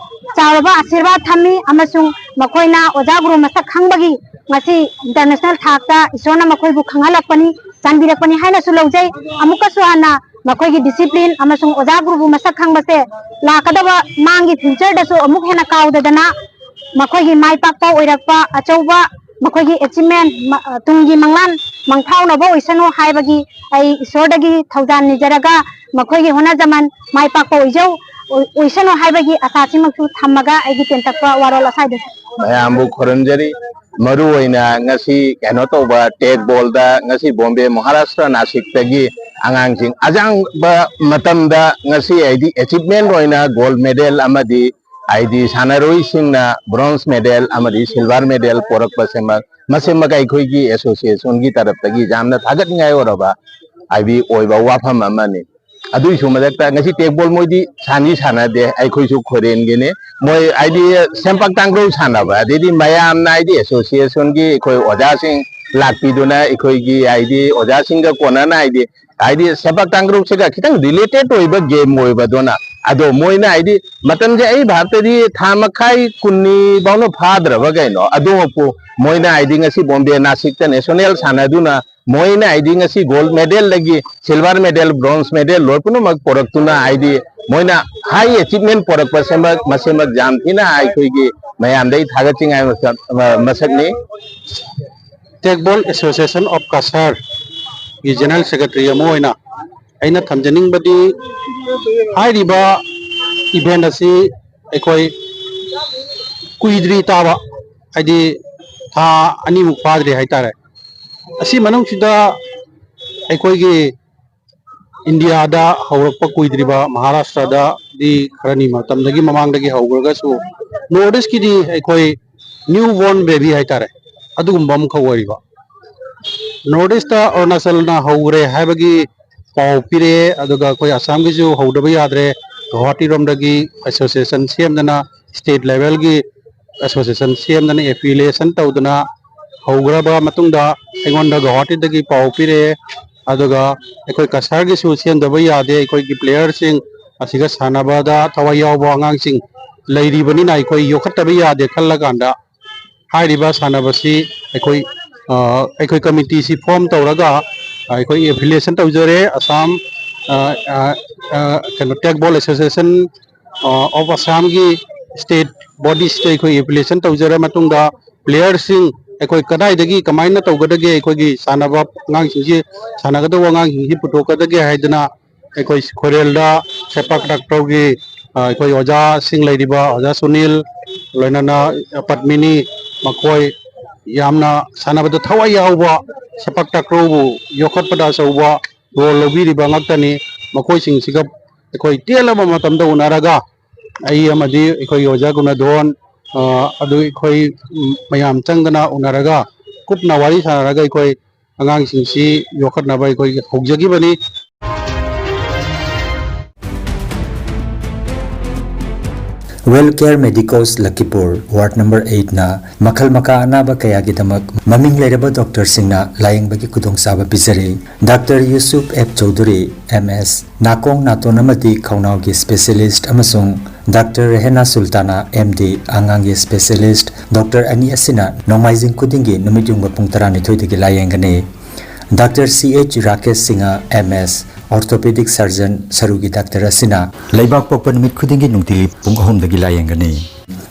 ꯆꯥꯎꯔꯕ ꯑꯥꯁꯤꯔꯕꯥꯗ ꯊꯝꯃꯤ, ꯑꯃꯁꯨꯡ ꯃꯈꯣꯏꯅ ꯑꯣꯖꯥ ꯒꯨꯔꯨ ꯃꯁꯛ ꯈꯪꯕꯒꯤ ꯉꯁꯤ ꯏꯟꯇꯔꯅꯦꯁꯅꯦꯜ ꯊꯥꯛꯇ ꯏꯁꯣꯔꯅ ꯃꯈꯣꯏꯕꯨ ꯈꯪꯍꯜꯂꯛꯄꯅꯤ, ꯆꯥꯟꯕꯤꯔꯛꯄꯅꯤ ꯍꯥꯏꯅꯁꯨ ꯂꯧꯖꯩ꯫ ꯑꯃꯨꯛꯀꯁꯨ ꯍꯟꯅ ꯃꯈꯣꯏꯒꯤ ꯗꯤꯁꯤꯄ꯭ꯂꯤꯟ ꯑꯃꯁꯨꯡ ꯑꯣꯖꯥ ꯒꯨꯔꯨꯕꯨ ꯃꯁꯛ ꯈꯪꯕꯁꯦ ꯂꯥꯛꯀꯗꯕ ꯃꯥꯡꯒꯤ ꯐ꯭ꯌꯨꯆꯔꯗꯁꯨ ꯑꯃꯨꯛ ꯍꯦꯟꯅ ꯀꯥꯎꯗꯗꯅ ꯃꯈꯣꯏꯒꯤ ꯃꯥꯏ ꯄꯥꯛꯄ ꯑꯣꯏꯔꯛꯄ, ꯑꯆꯧꯕ ꯃꯈꯣꯏꯒꯤ ꯑꯦꯆꯤꯞꯃꯦꯟ, ꯃ-, ꯑ, ꯇꯨꯡꯒꯤ ꯃꯪꯂꯥꯟ ꯃꯪꯐꯥꯎꯅꯕ ꯑꯣꯏꯁꯅꯨ ꯍꯥꯏꯕꯒꯤ ꯑꯩ ꯏꯁꯣꯔꯗꯒꯤ ꯊꯧꯖꯥꯜ ꯅꯤꯖꯔꯒ ꯃꯈꯣꯏꯒꯤ ꯍꯣꯠꯅꯖꯃꯟ ꯃꯥꯏ ꯄꯥꯛꯄ ꯑꯣꯏꯖꯧ-, ꯑꯣꯏ-, ꯑꯣꯏꯁꯅꯨ ꯍꯥꯏꯕꯒꯤ ꯑꯁꯥꯁꯤꯃꯛꯁꯨ ꯊꯝꯃꯒ ꯑꯩꯒꯤ ꯇꯦꯟꯇꯛꯄ ꯋꯥꯔꯣꯜ ꯑꯁ꯭ꯋꯥꯏꯗ ꯃꯌꯥꯝꯕꯨ ꯈꯨꯔꯨꯝꯖꯔꯤ꯫ ꯃꯔꯨ ꯑꯣꯏꯅ ꯉꯁꯤ ꯀꯩꯅꯣ ꯇꯧꯕ ꯇꯦꯛ ꯕꯣꯜꯗ ꯉꯁꯤ ꯕꯣꯝꯕꯦ ꯃꯍꯥꯔꯥꯁꯇ꯭ꯔ ꯅꯥꯁꯤꯛꯇꯒꯤ ꯑꯉꯥꯡꯁꯤꯡ ꯑꯌꯥꯝꯕ ꯃꯇꯝꯗ ꯉꯁꯤ ꯍꯥꯏꯗꯤ ꯑꯦꯆꯤꯞꯃꯦꯟ ꯑꯣꯏꯅ ꯒꯣꯜ ꯃꯦꯗꯦꯜ ꯑꯃꯗꯤ ꯍꯥꯏꯗꯤ ꯁꯥꯟꯅꯔꯣꯏꯁꯤꯡꯅ ꯕ꯭ꯔꯣꯟꯖ ꯃꯦꯗꯦꯜ ꯑꯃꯗꯤ ꯁꯤꯜꯚꯔ ꯃꯦꯗꯦꯜ ꯄꯣꯔꯛꯄꯁꯤꯃꯛ, ꯃꯁꯤꯃꯛ ꯑꯩꯈꯣꯏꯒꯤ ꯑꯦꯁꯣꯁꯤꯌꯦꯁꯟꯒꯤ ꯇꯔꯞꯇꯒꯤ ꯌꯥꯝꯅ ꯊꯥꯒꯠꯅꯤꯡꯉꯥꯏ ꯑꯣꯏꯔꯕ ꯍꯥꯏꯗꯤ ꯑꯣꯏꯕ ꯋꯥꯐꯝ ꯑꯃꯅꯤ꯫ ꯑꯗꯨꯒꯤꯁꯨ ꯃꯊꯛꯇ ꯉꯁꯤ ꯇꯦꯛꯕꯣꯜ ꯃꯣꯏꯗꯤ ꯁꯥꯟꯗꯤ ꯁꯥꯟꯅꯗꯦ, ꯑꯩꯈꯣꯏꯁꯨ ꯈꯣꯏꯔꯦꯟꯒꯤꯅꯤ꯫ ꯃꯣꯏ ꯍꯥꯏꯗꯤ ꯁꯦꯝꯄꯥꯛ ꯇꯥꯡꯒ꯭ꯔꯧ ꯁꯥꯟꯅꯕ, ꯑꯗꯩꯗꯤ ꯃꯌꯥꯝꯅ ꯍꯥꯏꯗꯤ ꯑꯦꯁꯣꯁꯤꯌꯦꯁꯟꯒꯤ ꯑꯩꯈꯣꯏ ꯑꯣꯖꯥꯁꯤꯡ ꯂꯥꯛꯄꯤꯗꯨꯅ ꯑꯩꯈꯣꯏꯒꯤ ꯍꯥꯏꯗꯤ ꯑꯣꯖꯥꯁꯤꯡꯒ ꯀꯣꯟꯅꯅ ꯍꯥꯏꯗꯤ, ꯍꯥꯏꯗꯤ ꯁꯦꯝꯄꯥꯛ ꯇꯥꯡꯒ꯭ꯔꯧꯁꯤꯒ ꯈꯤꯇꯪ ꯔꯤꯂꯦꯇꯦꯠ ꯑꯣꯏꯕ ꯒꯦꯝ ꯑꯣꯏꯕꯗꯨꯅ, ꯑꯗꯣ ꯃꯣꯏꯅ ꯍꯥꯏꯗꯤ ꯃꯇꯝꯁꯦ ꯑꯩ ꯚꯥꯞꯇꯗꯤ ꯊꯥ ꯃꯈꯥꯏ ꯀꯨꯟꯅꯤ ꯐꯥꯎꯅ ꯐꯥꯗ꯭ꯔꯕ ꯀꯩꯅꯣ, ꯑꯗꯨꯃꯛꯄꯨ ꯃꯣꯏꯅ ꯍꯥꯏꯗꯤ ꯉꯁꯤ ꯕꯣꯝꯕꯦ ꯅꯥꯁꯤꯛꯇ ꯅꯦꯁꯅꯦꯜ ꯁꯥꯟꯅꯗꯨꯅ ꯃꯣꯏꯅ ꯍꯥꯏꯗꯤ ꯉꯁꯤ ꯒꯣꯜ ꯃꯦꯗꯦꯜꯗꯒꯤ ꯁꯤꯜꯚꯔ ꯃꯦꯗꯦꯜ, ꯕ꯭ꯔꯣꯟꯖ ꯃꯦꯗꯦꯜ ꯂꯣꯏ ꯄꯨꯝꯅꯃꯛ ꯄꯨꯔꯛꯇꯨꯅ ꯍꯥꯏꯗꯤ ꯃꯣꯏꯅ ꯍꯥꯏ ꯑꯦꯆꯤꯞꯃꯦꯟ ꯄꯨꯔꯛꯄꯁꯤꯃꯛ, ꯃꯁꯤꯃꯛ ꯌꯥꯝ ꯊꯤꯅ ꯑꯩꯈꯣꯏꯒꯤ ꯃꯌꯥꯝꯗꯒꯤ ꯊꯥꯒꯠꯆꯅꯤꯡꯉꯥꯏ ꯃꯁꯛ-, ꯃ-, ꯃꯁꯛꯅꯤ꯫ Tech Ball Association of Cachar ꯒꯤ ꯖꯦꯅꯔꯦꯜ ꯁꯦꯀ꯭ꯔꯦꯇꯔꯤ ꯑꯃ ꯑꯣꯏꯅ ꯑꯩꯅ ꯊꯝꯖꯅꯤꯡꯕꯗꯤ ꯍꯥꯏꯔꯤꯕ ꯏꯚꯦꯟ ꯑꯁꯤ ꯑꯩꯈꯣꯏ ꯀꯨꯏꯗ꯭ꯔꯤ ꯇꯥꯕ, ꯍꯥꯏꯗꯤ ꯊꯥ ꯑꯅꯤꯃꯨꯛ ꯐꯥꯗ꯭ꯔꯤ ꯍꯥꯏꯇꯥꯔꯦ꯫ ꯑꯁꯤ ꯃꯅꯨꯡꯁꯤꯗ ꯑꯩꯈꯣꯏꯒꯤ ꯏꯟꯗꯤꯌꯥꯗ ꯍꯧꯔꯛꯄ ꯀꯨꯏꯗ꯭ꯔꯤꯕ ꯃꯍꯥꯔꯥꯁꯇ꯭ꯔꯗꯗꯤ ꯈꯔꯅꯤ ꯃꯇꯝꯗꯒꯤ ꯃꯃꯥꯡꯗꯒꯤ ꯍꯧꯈ꯭ꯔꯒꯁꯨ ꯅꯣꯔꯠ ꯏꯁꯀꯤꯗꯤ ꯑꯩꯈꯣꯏ ꯅ꯭ꯌꯨ ꯕꯣꯔꯟ ꯕꯦꯕꯤ ꯍꯥꯏꯇꯥꯔꯦ, ꯑꯗꯨꯒꯨꯝꯕ ꯑꯃꯈꯛ ꯑꯣꯏꯔꯤꯕ꯫ ꯅꯣꯔꯠ ꯏꯁꯇ ꯑꯔꯨꯅꯥꯆꯜꯅ ꯍꯧꯈ꯭ꯔꯦ ꯍꯥꯏꯕꯒꯤ ꯄꯥꯎ ꯄꯤꯔꯛꯑꯦ, ꯑꯗꯨꯒ ꯑꯩꯈꯣꯏ ꯑꯁꯥꯝꯒꯤꯁꯨ ꯍꯧꯗꯕ ꯌꯥꯗ꯭ꯔꯦ꯫ ꯒꯧꯍꯥꯇꯤꯔꯣꯝꯗꯒꯤ ꯑꯦꯁꯣꯁꯤꯌꯦꯁꯟ ꯁꯦꯝꯗꯅ, ꯁ꯭ꯇꯦꯠ ꯂꯦꯚꯦꯜꯒꯤ ꯑꯦꯁꯣꯁꯤꯌꯦꯁꯟ ꯁꯦꯝꯗꯅ, ꯑꯦꯐꯤꯂꯤꯌꯦꯁꯟ ꯇꯧꯗꯅ ꯍꯧꯈ꯭ꯔꯕ ꯃꯇꯨꯡꯗ ꯑꯩꯉꯣꯟꯗ ꯒꯧꯍꯥꯇꯤꯗꯒꯤ ꯄꯥꯎ ꯄꯤꯔꯛꯑꯦ꯫ ꯑꯗꯨꯒ ꯑꯩꯈꯣꯏ ꯀꯁꯥꯔꯒꯤꯁꯨ ꯁꯦꯝꯗꯕ ꯌꯥꯗꯦ, ꯑꯩꯈꯣꯏꯒꯤ ꯄ꯭ꯂꯦꯌꯔꯁꯤꯡ ꯑꯁꯤꯒ ꯁꯥꯟꯅꯕꯗ ꯊꯋꯥꯏ ꯌꯥꯎꯕ ꯑꯉꯥꯡꯁꯤꯡ ꯂꯩꯔꯤꯕꯅꯤꯅ ꯑꯩꯈꯣꯏ ꯌꯣꯛꯈꯠꯇꯕ ꯌꯥꯗꯦ ꯈꯜꯂꯀꯥꯟꯗ ꯍꯥꯏꯔꯤꯕ ꯁꯥꯟꯅꯕꯁꯤ ꯑꯩꯈꯣꯏ, ꯑ, ꯑꯩꯈꯣꯏ ꯀꯃꯤꯇꯤꯁꯤ ꯐꯣꯔꯝ ꯇꯧꯔꯒ ꯑꯩꯈꯣꯏ ꯑꯦꯐꯤꯂꯤꯌꯦꯁꯟ ꯇꯧꯖꯔꯦ꯫ ꯑꯁꯥꯝ, ꯑ, ꯑ, ꯑ, ꯀꯩꯅꯣ, ꯇꯦꯛꯕꯣꯜ ꯑꯦꯁꯣꯁꯤꯌꯦꯁꯟ, ꯑ, ꯑꯣꯐ ꯑꯁꯥꯝꯒꯤ ꯁ꯭ꯇꯦꯠ ꯕꯣꯗꯤꯁꯤꯗ ꯑꯩꯈꯣꯏ ꯑꯦꯐꯤꯂꯤꯌꯦꯁꯟ ꯇꯧꯖꯔ ꯃꯇꯨꯡꯗ, ꯄ꯭ꯂꯦꯌꯔꯁꯤꯡ ꯑꯩꯈꯣꯏ ꯀꯗꯥꯏꯗꯒꯤ ꯀꯃꯥꯏꯅ ꯇꯧꯒꯗꯒꯦ, ꯑꯩꯈꯣꯏꯒꯤ ꯁꯥꯟꯅꯕ ꯑꯉꯥꯡꯁꯤꯡꯁꯤ ꯁꯥꯟꯅꯒꯗꯧꯕ ꯑꯉꯥꯡꯁꯤꯡꯁꯤ ꯄꯨꯊꯣꯛꯀꯗꯒꯦ ꯍꯥꯏꯗꯅ ꯑꯩꯈꯣꯏ ꯈꯣꯏꯔꯦꯜꯗ ꯁꯦꯄꯥꯛ ꯇꯥꯀ꯭ꯔꯧꯒꯤ, ꯑ, ꯑꯩꯈꯣꯏ ꯑꯣꯖꯥꯁꯤꯡ ꯂꯩꯔꯤꯕ ꯑꯣꯖꯥ ꯁꯨꯅꯤꯜ, ꯂꯣꯏꯅꯅ ꯄꯗꯃꯤꯅꯤ, ꯃꯈꯣꯏ ꯌꯥꯝꯅ ꯁꯥꯟꯅꯕꯗ ꯊꯋꯥꯏ ꯌꯥꯎꯕ, ꯁꯦꯄꯥꯛ ꯇꯥꯀ꯭ꯔꯧꯕꯨ ꯌꯣꯛꯈꯠꯄꯗ ꯑꯆꯧꯕ ꯔꯣꯜ ꯂꯧꯕꯤꯔꯤꯕ ꯉꯥꯛꯇꯅꯤ꯫ ꯃꯈꯣꯏꯁꯤꯡꯁꯤꯒ ꯑꯩꯈꯣꯏ ꯇꯦꯜꯂꯕ ꯃꯇꯝꯗ ꯎꯅꯔꯒ ꯑꯩ ꯑꯃꯗꯤ ꯑꯩꯈꯣꯏꯒꯤ ꯑꯣꯖꯥ ꯒꯨꯅꯥꯙꯣꯟ, ꯑ, ꯑꯗꯨ ꯑꯩꯈꯣꯏ, ꯎꯝ, ꯃꯌꯥꯝ ꯆꯪꯗꯅ ꯎꯅꯔꯒ ꯀꯨꯞꯅ ꯋꯥꯔꯤ ꯁꯥꯟꯅꯔꯒ ꯑꯩꯈꯣꯏ ꯑꯉꯥꯡꯁꯤꯡꯁꯤ ꯌꯣꯛꯈꯠꯅꯕ ꯑꯩꯈꯣꯏ ꯍꯧꯖꯈꯤꯕꯅꯤ꯫ Well Care Medicos Lakhipur ward number ꯑꯩꯠꯅ ꯃꯈꯜ ꯃꯈꯥ ꯑꯅꯥꯕ ꯀꯌꯥꯒꯤꯗꯃꯛ ꯃꯃꯤꯡ ꯂꯩꯔꯕ ꯗꯣꯛꯇꯔꯁꯤꯡꯅ ꯂꯥꯌꯦꯡꯕꯒꯤ ꯈꯨꯗꯣꯡꯆꯥꯕ ꯄꯤꯖꯔꯤ꯫ Doctor Yusuf F Chowdhury, M S, ꯅꯥꯀꯣꯡ, ꯅꯥꯇꯣꯟ ꯑꯃꯗꯤ ꯈꯧꯅꯥꯎꯒꯤ ꯁ꯭ꯄꯦꯁꯤꯌꯦꯂꯤꯁ꯭ꯠ, ꯑꯃꯁꯨꯡ ꯗꯥꯛꯇꯔ ꯔꯦꯍꯦꯅꯥ ꯁꯨꯜꯇꯥꯅꯥ, ꯑꯦꯝ ꯗꯤ, ꯑꯉꯥꯡꯒꯤ ꯁ꯭ꯄꯦꯁꯤꯌꯦꯂꯤꯁ꯭ꯠ꯫ ꯗꯣꯛꯇꯔ ꯑꯅꯤ ꯑꯁꯤꯅ ꯅꯣꯡꯃꯥꯏꯖꯤꯡ ꯈꯨꯗꯤꯡꯒꯤ ꯅꯨꯃꯤꯠꯌꯨꯡꯕ ꯄꯨꯡ ꯇꯔꯥꯅꯤꯊꯣꯏꯗꯒꯤ ꯂꯥꯌꯦꯡꯒꯅꯤ꯫ ꯗꯥꯛꯇꯔ ꯁꯤ ꯑꯩꯆ ꯔꯥꯀꯦꯁ ꯁꯤꯡꯍ, ꯑꯦꯝ ꯑꯦꯁ, ꯑꯣꯔꯊꯣꯄꯦꯗꯤꯛ ꯁꯔꯖꯟ, ꯁꯔꯨꯒꯤ ꯗꯥꯛꯇꯔ ꯑꯁꯤꯅ ꯂꯩꯕꯥꯛꯄꯣꯛꯄ ꯅꯨꯃꯤꯠ ꯈꯨꯗꯤꯡꯒꯤ ꯅꯨꯡꯇꯤꯒꯤ ꯄꯨꯡ ꯑꯍꯨꯝꯗꯒꯤ ꯂꯥꯌꯦꯡꯒꯅꯤ꯫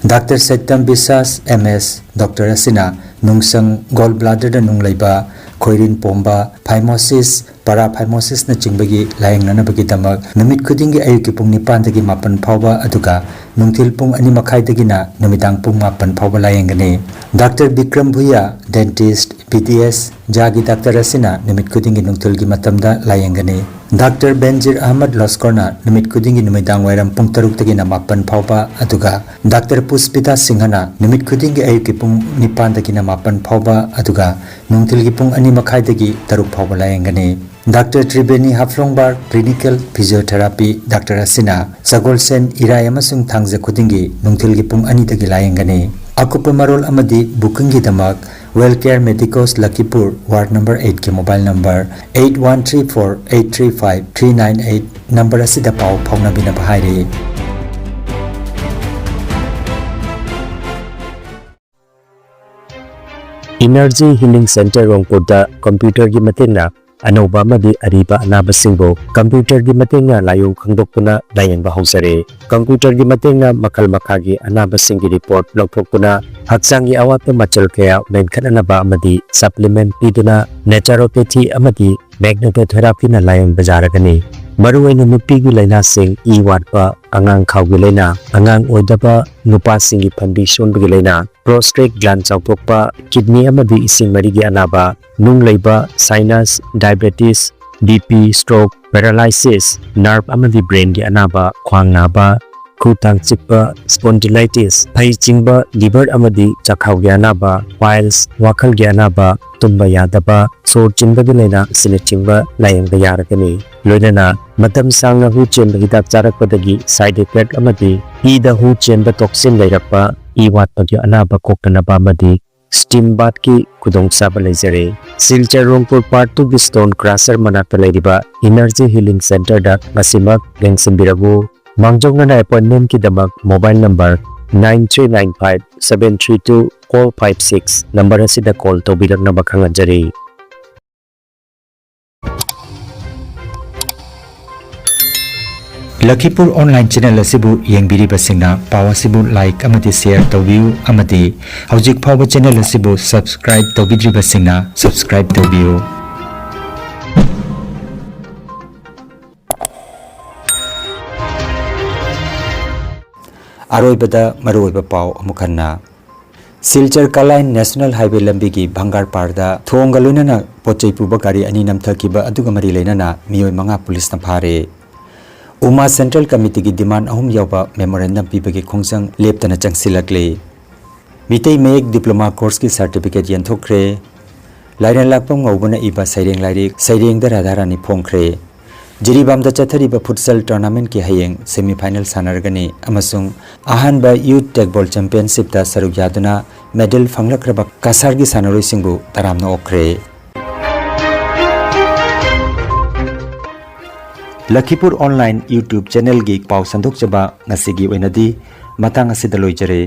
ꯗꯥꯛꯇꯔ ꯁꯩꯇꯝ ꯕꯤꯁ꯭ꯋꯥꯁ, ꯑꯦꯝ ꯑꯦꯁ, ꯗꯣꯛꯇꯔ ꯑꯁꯤꯅ ꯅꯨꯡꯁꯪ, ꯒꯣꯜ ꯕ꯭ꯂꯥꯗꯔꯗ ꯅꯨꯡ ꯂꯩꯕ, ꯈꯣꯏꯔꯤꯟ ꯄꯣꯝꯕ, ꯐꯥꯏꯃꯣꯁꯤꯁ, ꯄꯔꯥꯐꯥꯏꯃꯣꯁꯤꯁꯅꯆꯤꯡꯕꯒꯤ ꯂꯥꯌꯦꯡꯅꯅꯕꯒꯤꯗꯃꯛ ꯅꯨꯃꯤꯠ ꯈꯨꯗꯤꯡꯒꯤ ꯑꯌꯨꯛꯀꯤ ꯄꯨꯡ ꯅꯤꯄꯥꯟꯗꯒꯤ ꯃꯥꯄꯟ ꯐꯥꯎꯕ, ꯑꯗꯨꯒ ꯅꯨꯡꯊꯤꯜ ꯄꯨꯡ ꯑꯅꯤ ꯃꯈꯥꯏꯗꯒꯤꯅ ꯅꯨꯃꯤꯗꯥꯡ ꯄꯨꯡ ꯃꯥꯄꯟ ꯐꯥꯎꯕ ꯂꯥꯌꯦꯡꯒꯅꯤ꯫ Doctor Bikram Bhuyan, dentist, B D S, ꯖꯥꯒꯤ ꯗꯥꯛꯇꯔ ꯑꯁꯤꯅ ꯅꯨꯃꯤꯠ ꯈꯨꯗꯤꯡꯒꯤ ꯅꯨꯡꯊꯤꯜꯒꯤ ꯃꯇꯝꯗ ꯂꯥꯌꯦꯡꯒꯅꯤ꯫ ꯗꯥꯛꯇꯔ ꯕꯦꯟꯖꯤꯔ ꯑꯍꯃꯗ ꯂꯣꯁꯀꯣꯔꯅ ꯅꯨꯃꯤꯠ ꯈꯨꯗꯤꯡꯒꯤ ꯅꯨꯃꯤꯗꯥꯡ ꯋꯥꯏꯔꯝ ꯄꯨꯡ ꯇꯔꯨꯛꯇꯒꯤꯅ ꯃꯥꯄꯟ ꯐꯥꯎꯕ, ꯑꯗꯨꯒ ꯗꯥꯛꯇꯔ ꯄꯨꯁꯄꯤꯇꯥ ꯁꯤꯡꯍꯅ ꯅꯨꯃꯤꯠ ꯈꯨꯗꯤꯡꯒꯤ ꯑꯌꯨꯛꯀꯤ ꯄꯨꯡ ꯅꯤꯄꯥꯟꯗꯒꯤꯅ ꯃꯥꯄꯟ ꯐꯥꯎꯕ, ꯑꯗꯨꯒ ꯅꯨꯡꯊꯤꯜꯒꯤ ꯄꯨꯡ ꯑꯅꯤ ꯃꯈꯥꯏꯗꯒꯤ ꯇꯔꯨꯛ ꯐꯥꯎꯕ ꯂꯥꯌꯦꯡꯒꯅꯤ꯫ Doctor Triveni ꯍꯥꯐꯂꯣꯡꯕꯥꯔ, clinical physiotherapy doctor ꯑꯁꯤꯅ ꯁꯒꯣꯜꯁꯦꯟ, ꯏꯔꯥꯏ ꯑꯃꯁꯨꯡ ꯊꯥꯡꯖ ꯈꯨꯗꯤꯡꯒꯤ ꯅꯨꯡꯊꯤꯜꯒꯤ ꯄꯨꯡ ꯑꯅꯤꯗꯒꯤ ꯂꯥꯌꯦꯡꯒꯅꯤ꯫ ꯑꯀꯨꯞꯄ ꯃꯔꯣꯜ ꯑꯃꯗꯤ ꯕꯨꯀꯤꯡꯒꯤꯗꯃꯛ ꯋꯦꯜ ꯀꯦꯌꯔ ꯃꯦꯗꯤꯀꯣꯁ ꯂꯛꯈꯤꯄꯨꯔ, ꯋꯥꯔꯗ ꯅꯝꯕꯔ ꯑꯩꯠꯀꯤ mobile number eight one three four eight three five three nine eight number ꯑꯁꯤꯗ ꯄꯥꯎ ꯐꯥꯎꯅꯕꯤꯅꯕ ꯍꯥꯏꯔꯤ꯫ Energy Healing Center ꯔꯣꯡꯄꯨꯔꯗ computer ꯒꯤ ꯃꯇꯦꯡꯅ ꯑꯅꯧꯕ ꯑꯃꯗꯤ ꯑꯔꯤꯕ ꯑꯅꯥꯕꯁꯤꯡꯕꯨ computer ꯒꯤ ꯃꯇꯦꯡꯅ ꯂꯥꯏꯑꯣꯡ ꯈꯪꯗꯣꯛꯇꯨꯅ ꯂꯥꯌꯦꯡꯕ ꯍꯧꯖꯔꯦ꯫ Computer ꯒꯤ ꯃꯇꯦꯡꯅ ꯃꯈꯜ ꯃꯈꯥꯒꯤ ꯑꯅꯥꯕꯁꯤꯡꯒꯤ report ꯂꯧꯊꯣꯛꯇꯨꯅ ꯍꯛꯆꯥꯡꯒꯤ ꯑꯋꯥꯠꯄ ꯃꯆꯜ ꯀꯌꯥ ꯃꯦꯟꯈꯠꯅꯅꯕ ꯑꯃꯗꯤ supplement ꯄꯤꯗꯨꯅ naturopathy ꯑꯃꯗꯤ magnetotherapy ꯅ ꯂꯥꯌꯦꯡꯕ ꯌꯥꯔꯒꯅꯤ꯫ ꯃꯔꯨꯑꯣꯏꯅ ꯅꯨꯄꯤꯒꯤ ꯂꯥꯏꯅꯥꯁꯤꯡ, ꯏ ꯋꯥꯠꯄ, ꯑꯉꯥꯡ ꯈꯥꯎꯒꯤ ꯂꯥꯏꯅꯥ, ꯑꯉꯥꯡ ꯑꯣꯏꯗꯕ, ꯅꯨꯄꯥꯁꯤꯡꯒꯤ ꯐꯟꯕꯤ ꯁꯣꯟꯕꯒꯤ ꯂꯥꯏꯅꯥ, prostate gland ꯆꯥꯎꯊꯣꯛꯄ, kidney ꯑꯃꯗꯤ ꯏꯁꯤꯡ ꯃꯔꯤꯒꯤ ꯑꯅꯥꯕ, ꯅꯨꯡ ꯂꯩꯕ, sinus, diabetes, BP, stroke, paralysis, nerve ꯑꯃꯗꯤ brain ꯒꯤ ꯑꯅꯥꯕ, ꯈ꯭ꯋꯥꯡ ꯅꯥꯕ, ꯈꯨ ꯇꯥꯡ ꯆꯤꯛꯄ, spondylitis, ꯐꯩ ꯆꯤꯡꯕ, liver ꯑꯃꯗꯤ ꯆꯥꯛꯈꯥꯎꯒꯤ ꯑꯅꯥꯕ, piles, ꯋꯥꯈꯜꯒꯤ ꯑꯅꯥꯕ, ꯇꯨꯝꯕ ꯌꯥꯗꯕ, ꯁꯣꯔ ꯆꯤꯟꯕꯒꯤ ꯂꯥꯏꯅꯥ ꯑꯁꯤꯅꯆꯤꯡꯕ ꯂꯥꯌꯦꯡꯕ ꯌꯥꯔꯒꯅꯤ꯫ ꯂꯣꯏꯅꯅ ꯃꯇꯝ ꯁꯥꯡꯅ ꯍꯨ ꯆꯦꯟꯕ ꯍꯤꯗꯥꯛ ꯆꯥꯔꯛꯄꯗꯒꯤ side effect ꯑꯃꯗꯤ ꯏꯗ ꯍꯨ ꯆꯦꯟꯕ toxin ꯂꯩꯔꯛꯄ, ꯏ ꯋꯥꯠꯄꯒꯤ ꯑꯅꯥꯕ ꯀꯣꯛꯇꯅꯕ ꯑꯃꯗꯤ steam bath ꯀꯤ ꯈꯨꯗꯣꯡꯆꯥꯕ ꯂꯩꯖꯔꯦ꯫ ꯁꯤꯜꯆꯔ ꯔꯣꯡꯄꯨꯔ part two ꯒꯤ stone crusher ꯃꯅꯥꯛꯇ ꯂꯩꯔꯤꯕ Energy Healing Center ꯗ ꯉꯁꯤꯃꯛ ꯂꯦꯡꯁꯤꯟꯕꯤꯔꯛꯎ꯫ ꯃꯥꯡꯖꯧꯅꯅ appointment ꯀꯤꯗꯃꯛ mobile number nine three nine five seven three two four five six number ꯑꯁꯤꯗ call ꯇꯧꯕꯤꯔꯛꯅꯕ ꯈꯪꯍꯟꯖꯔꯤ꯫ ꯂꯈꯤꯄꯨꯔ online channel ꯑꯁꯤꯕꯨ ꯌꯦꯡꯕꯤꯔꯤꯕꯁꯤꯡꯅ ꯄꯥꯎ ꯑꯁꯤꯕꯨ like ꯑꯃꯗꯤ share ꯇꯧꯕꯤꯌꯨ ꯑꯃꯗꯤ ꯍꯧꯖꯤꯛ ꯐꯥꯎꯕ channel ꯑꯁꯤꯕꯨ subscribe ꯇꯧꯕꯤꯗ꯭ꯔꯤꯕꯁꯤꯡꯅ subscribe ꯇꯧꯕꯤꯌꯨ꯫ ꯑꯔꯣꯏꯕꯗ ꯃꯔꯨꯑꯣꯏꯕ ꯄꯥꯎ ꯑꯃꯨꯛ ꯍꯟꯅ꯫ ꯁꯤꯜꯆꯔ ꯀꯂꯥꯏꯟ National Highway ꯂꯝꯕꯤꯒꯤ ꯚꯪꯒꯥꯔ ꯄꯥꯔꯗ ꯊꯣꯡꯒ ꯂꯣꯏꯅꯅ ꯄꯣꯠ ꯆꯩ ꯄꯨꯕ ꯒꯥꯔꯤ ꯑꯅꯤ ꯅꯝꯊꯈꯤꯕ ꯑꯗꯨꯒ ꯃꯔꯤ ꯂꯩꯅꯅ ꯃꯤꯑꯣꯏ ꯃꯉꯥ ꯄꯨꯂꯤꯁꯅ ꯐꯥꯔꯦ꯫ ꯎꯃꯥ Central Committee ꯒꯤ demand ꯑꯍꯨꯝ ꯌꯥꯎꯕ memorandum ꯄꯤꯕꯒꯤ ꯈꯣꯡꯖꯪ ꯂꯦꯞꯇꯅ ꯆꯪꯁꯤꯜꯂꯛꯂꯤ꯫ ꯃꯤꯇꯩ ꯃꯌꯦꯛ diploma course ꯀꯤ certificate ꯌꯦꯟꯊꯣꯛꯈ꯭ꯔꯦ꯫ ꯂꯥꯏꯔꯦꯟ ꯂꯥꯛꯄꯝ ꯉꯧꯕꯅ ꯏꯕ ꯁꯩꯔꯦꯡ ꯂꯥꯏꯔꯤꯛ ꯁꯩꯔꯦꯡꯗ ꯔꯥꯙꯥꯔꯥꯅꯤ ꯐꯣꯡꯈ꯭ꯔꯦ꯫ ꯖꯤꯔꯤꯕꯥꯝꯗ ꯆꯠꯊꯔꯤꯕ futsal tournament ꯀꯤ ꯍꯌꯦꯡ semi final ꯁꯥꯟꯅꯔꯒꯅꯤ ꯑꯃꯁꯨꯡ ꯑꯍꯥꯟꯕ Youth Teqball Championship ꯇ ꯁꯔꯨꯛ ꯌꯥꯗꯨꯅ medal ꯐꯪꯂꯛꯈ꯭ꯔꯕ ꯀꯁꯥꯔꯒꯤ ꯁꯥꯟꯅꯔꯣꯏꯁꯤꯡꯕꯨ ꯇꯔꯥꯝꯅ ꯑꯣꯛꯈ꯭ꯔꯦ꯫ ꯂꯈꯤꯄꯨꯔ online YouTube channel ꯒꯤ ꯄꯥꯎ ꯁꯟꯗꯣꯛꯆꯕ ꯉꯁꯤꯒꯤ ꯑꯣꯏꯅꯗꯤ ꯃꯇꯥꯡ ꯑꯁꯤꯗ ꯂꯣꯏꯖꯔꯦ꯫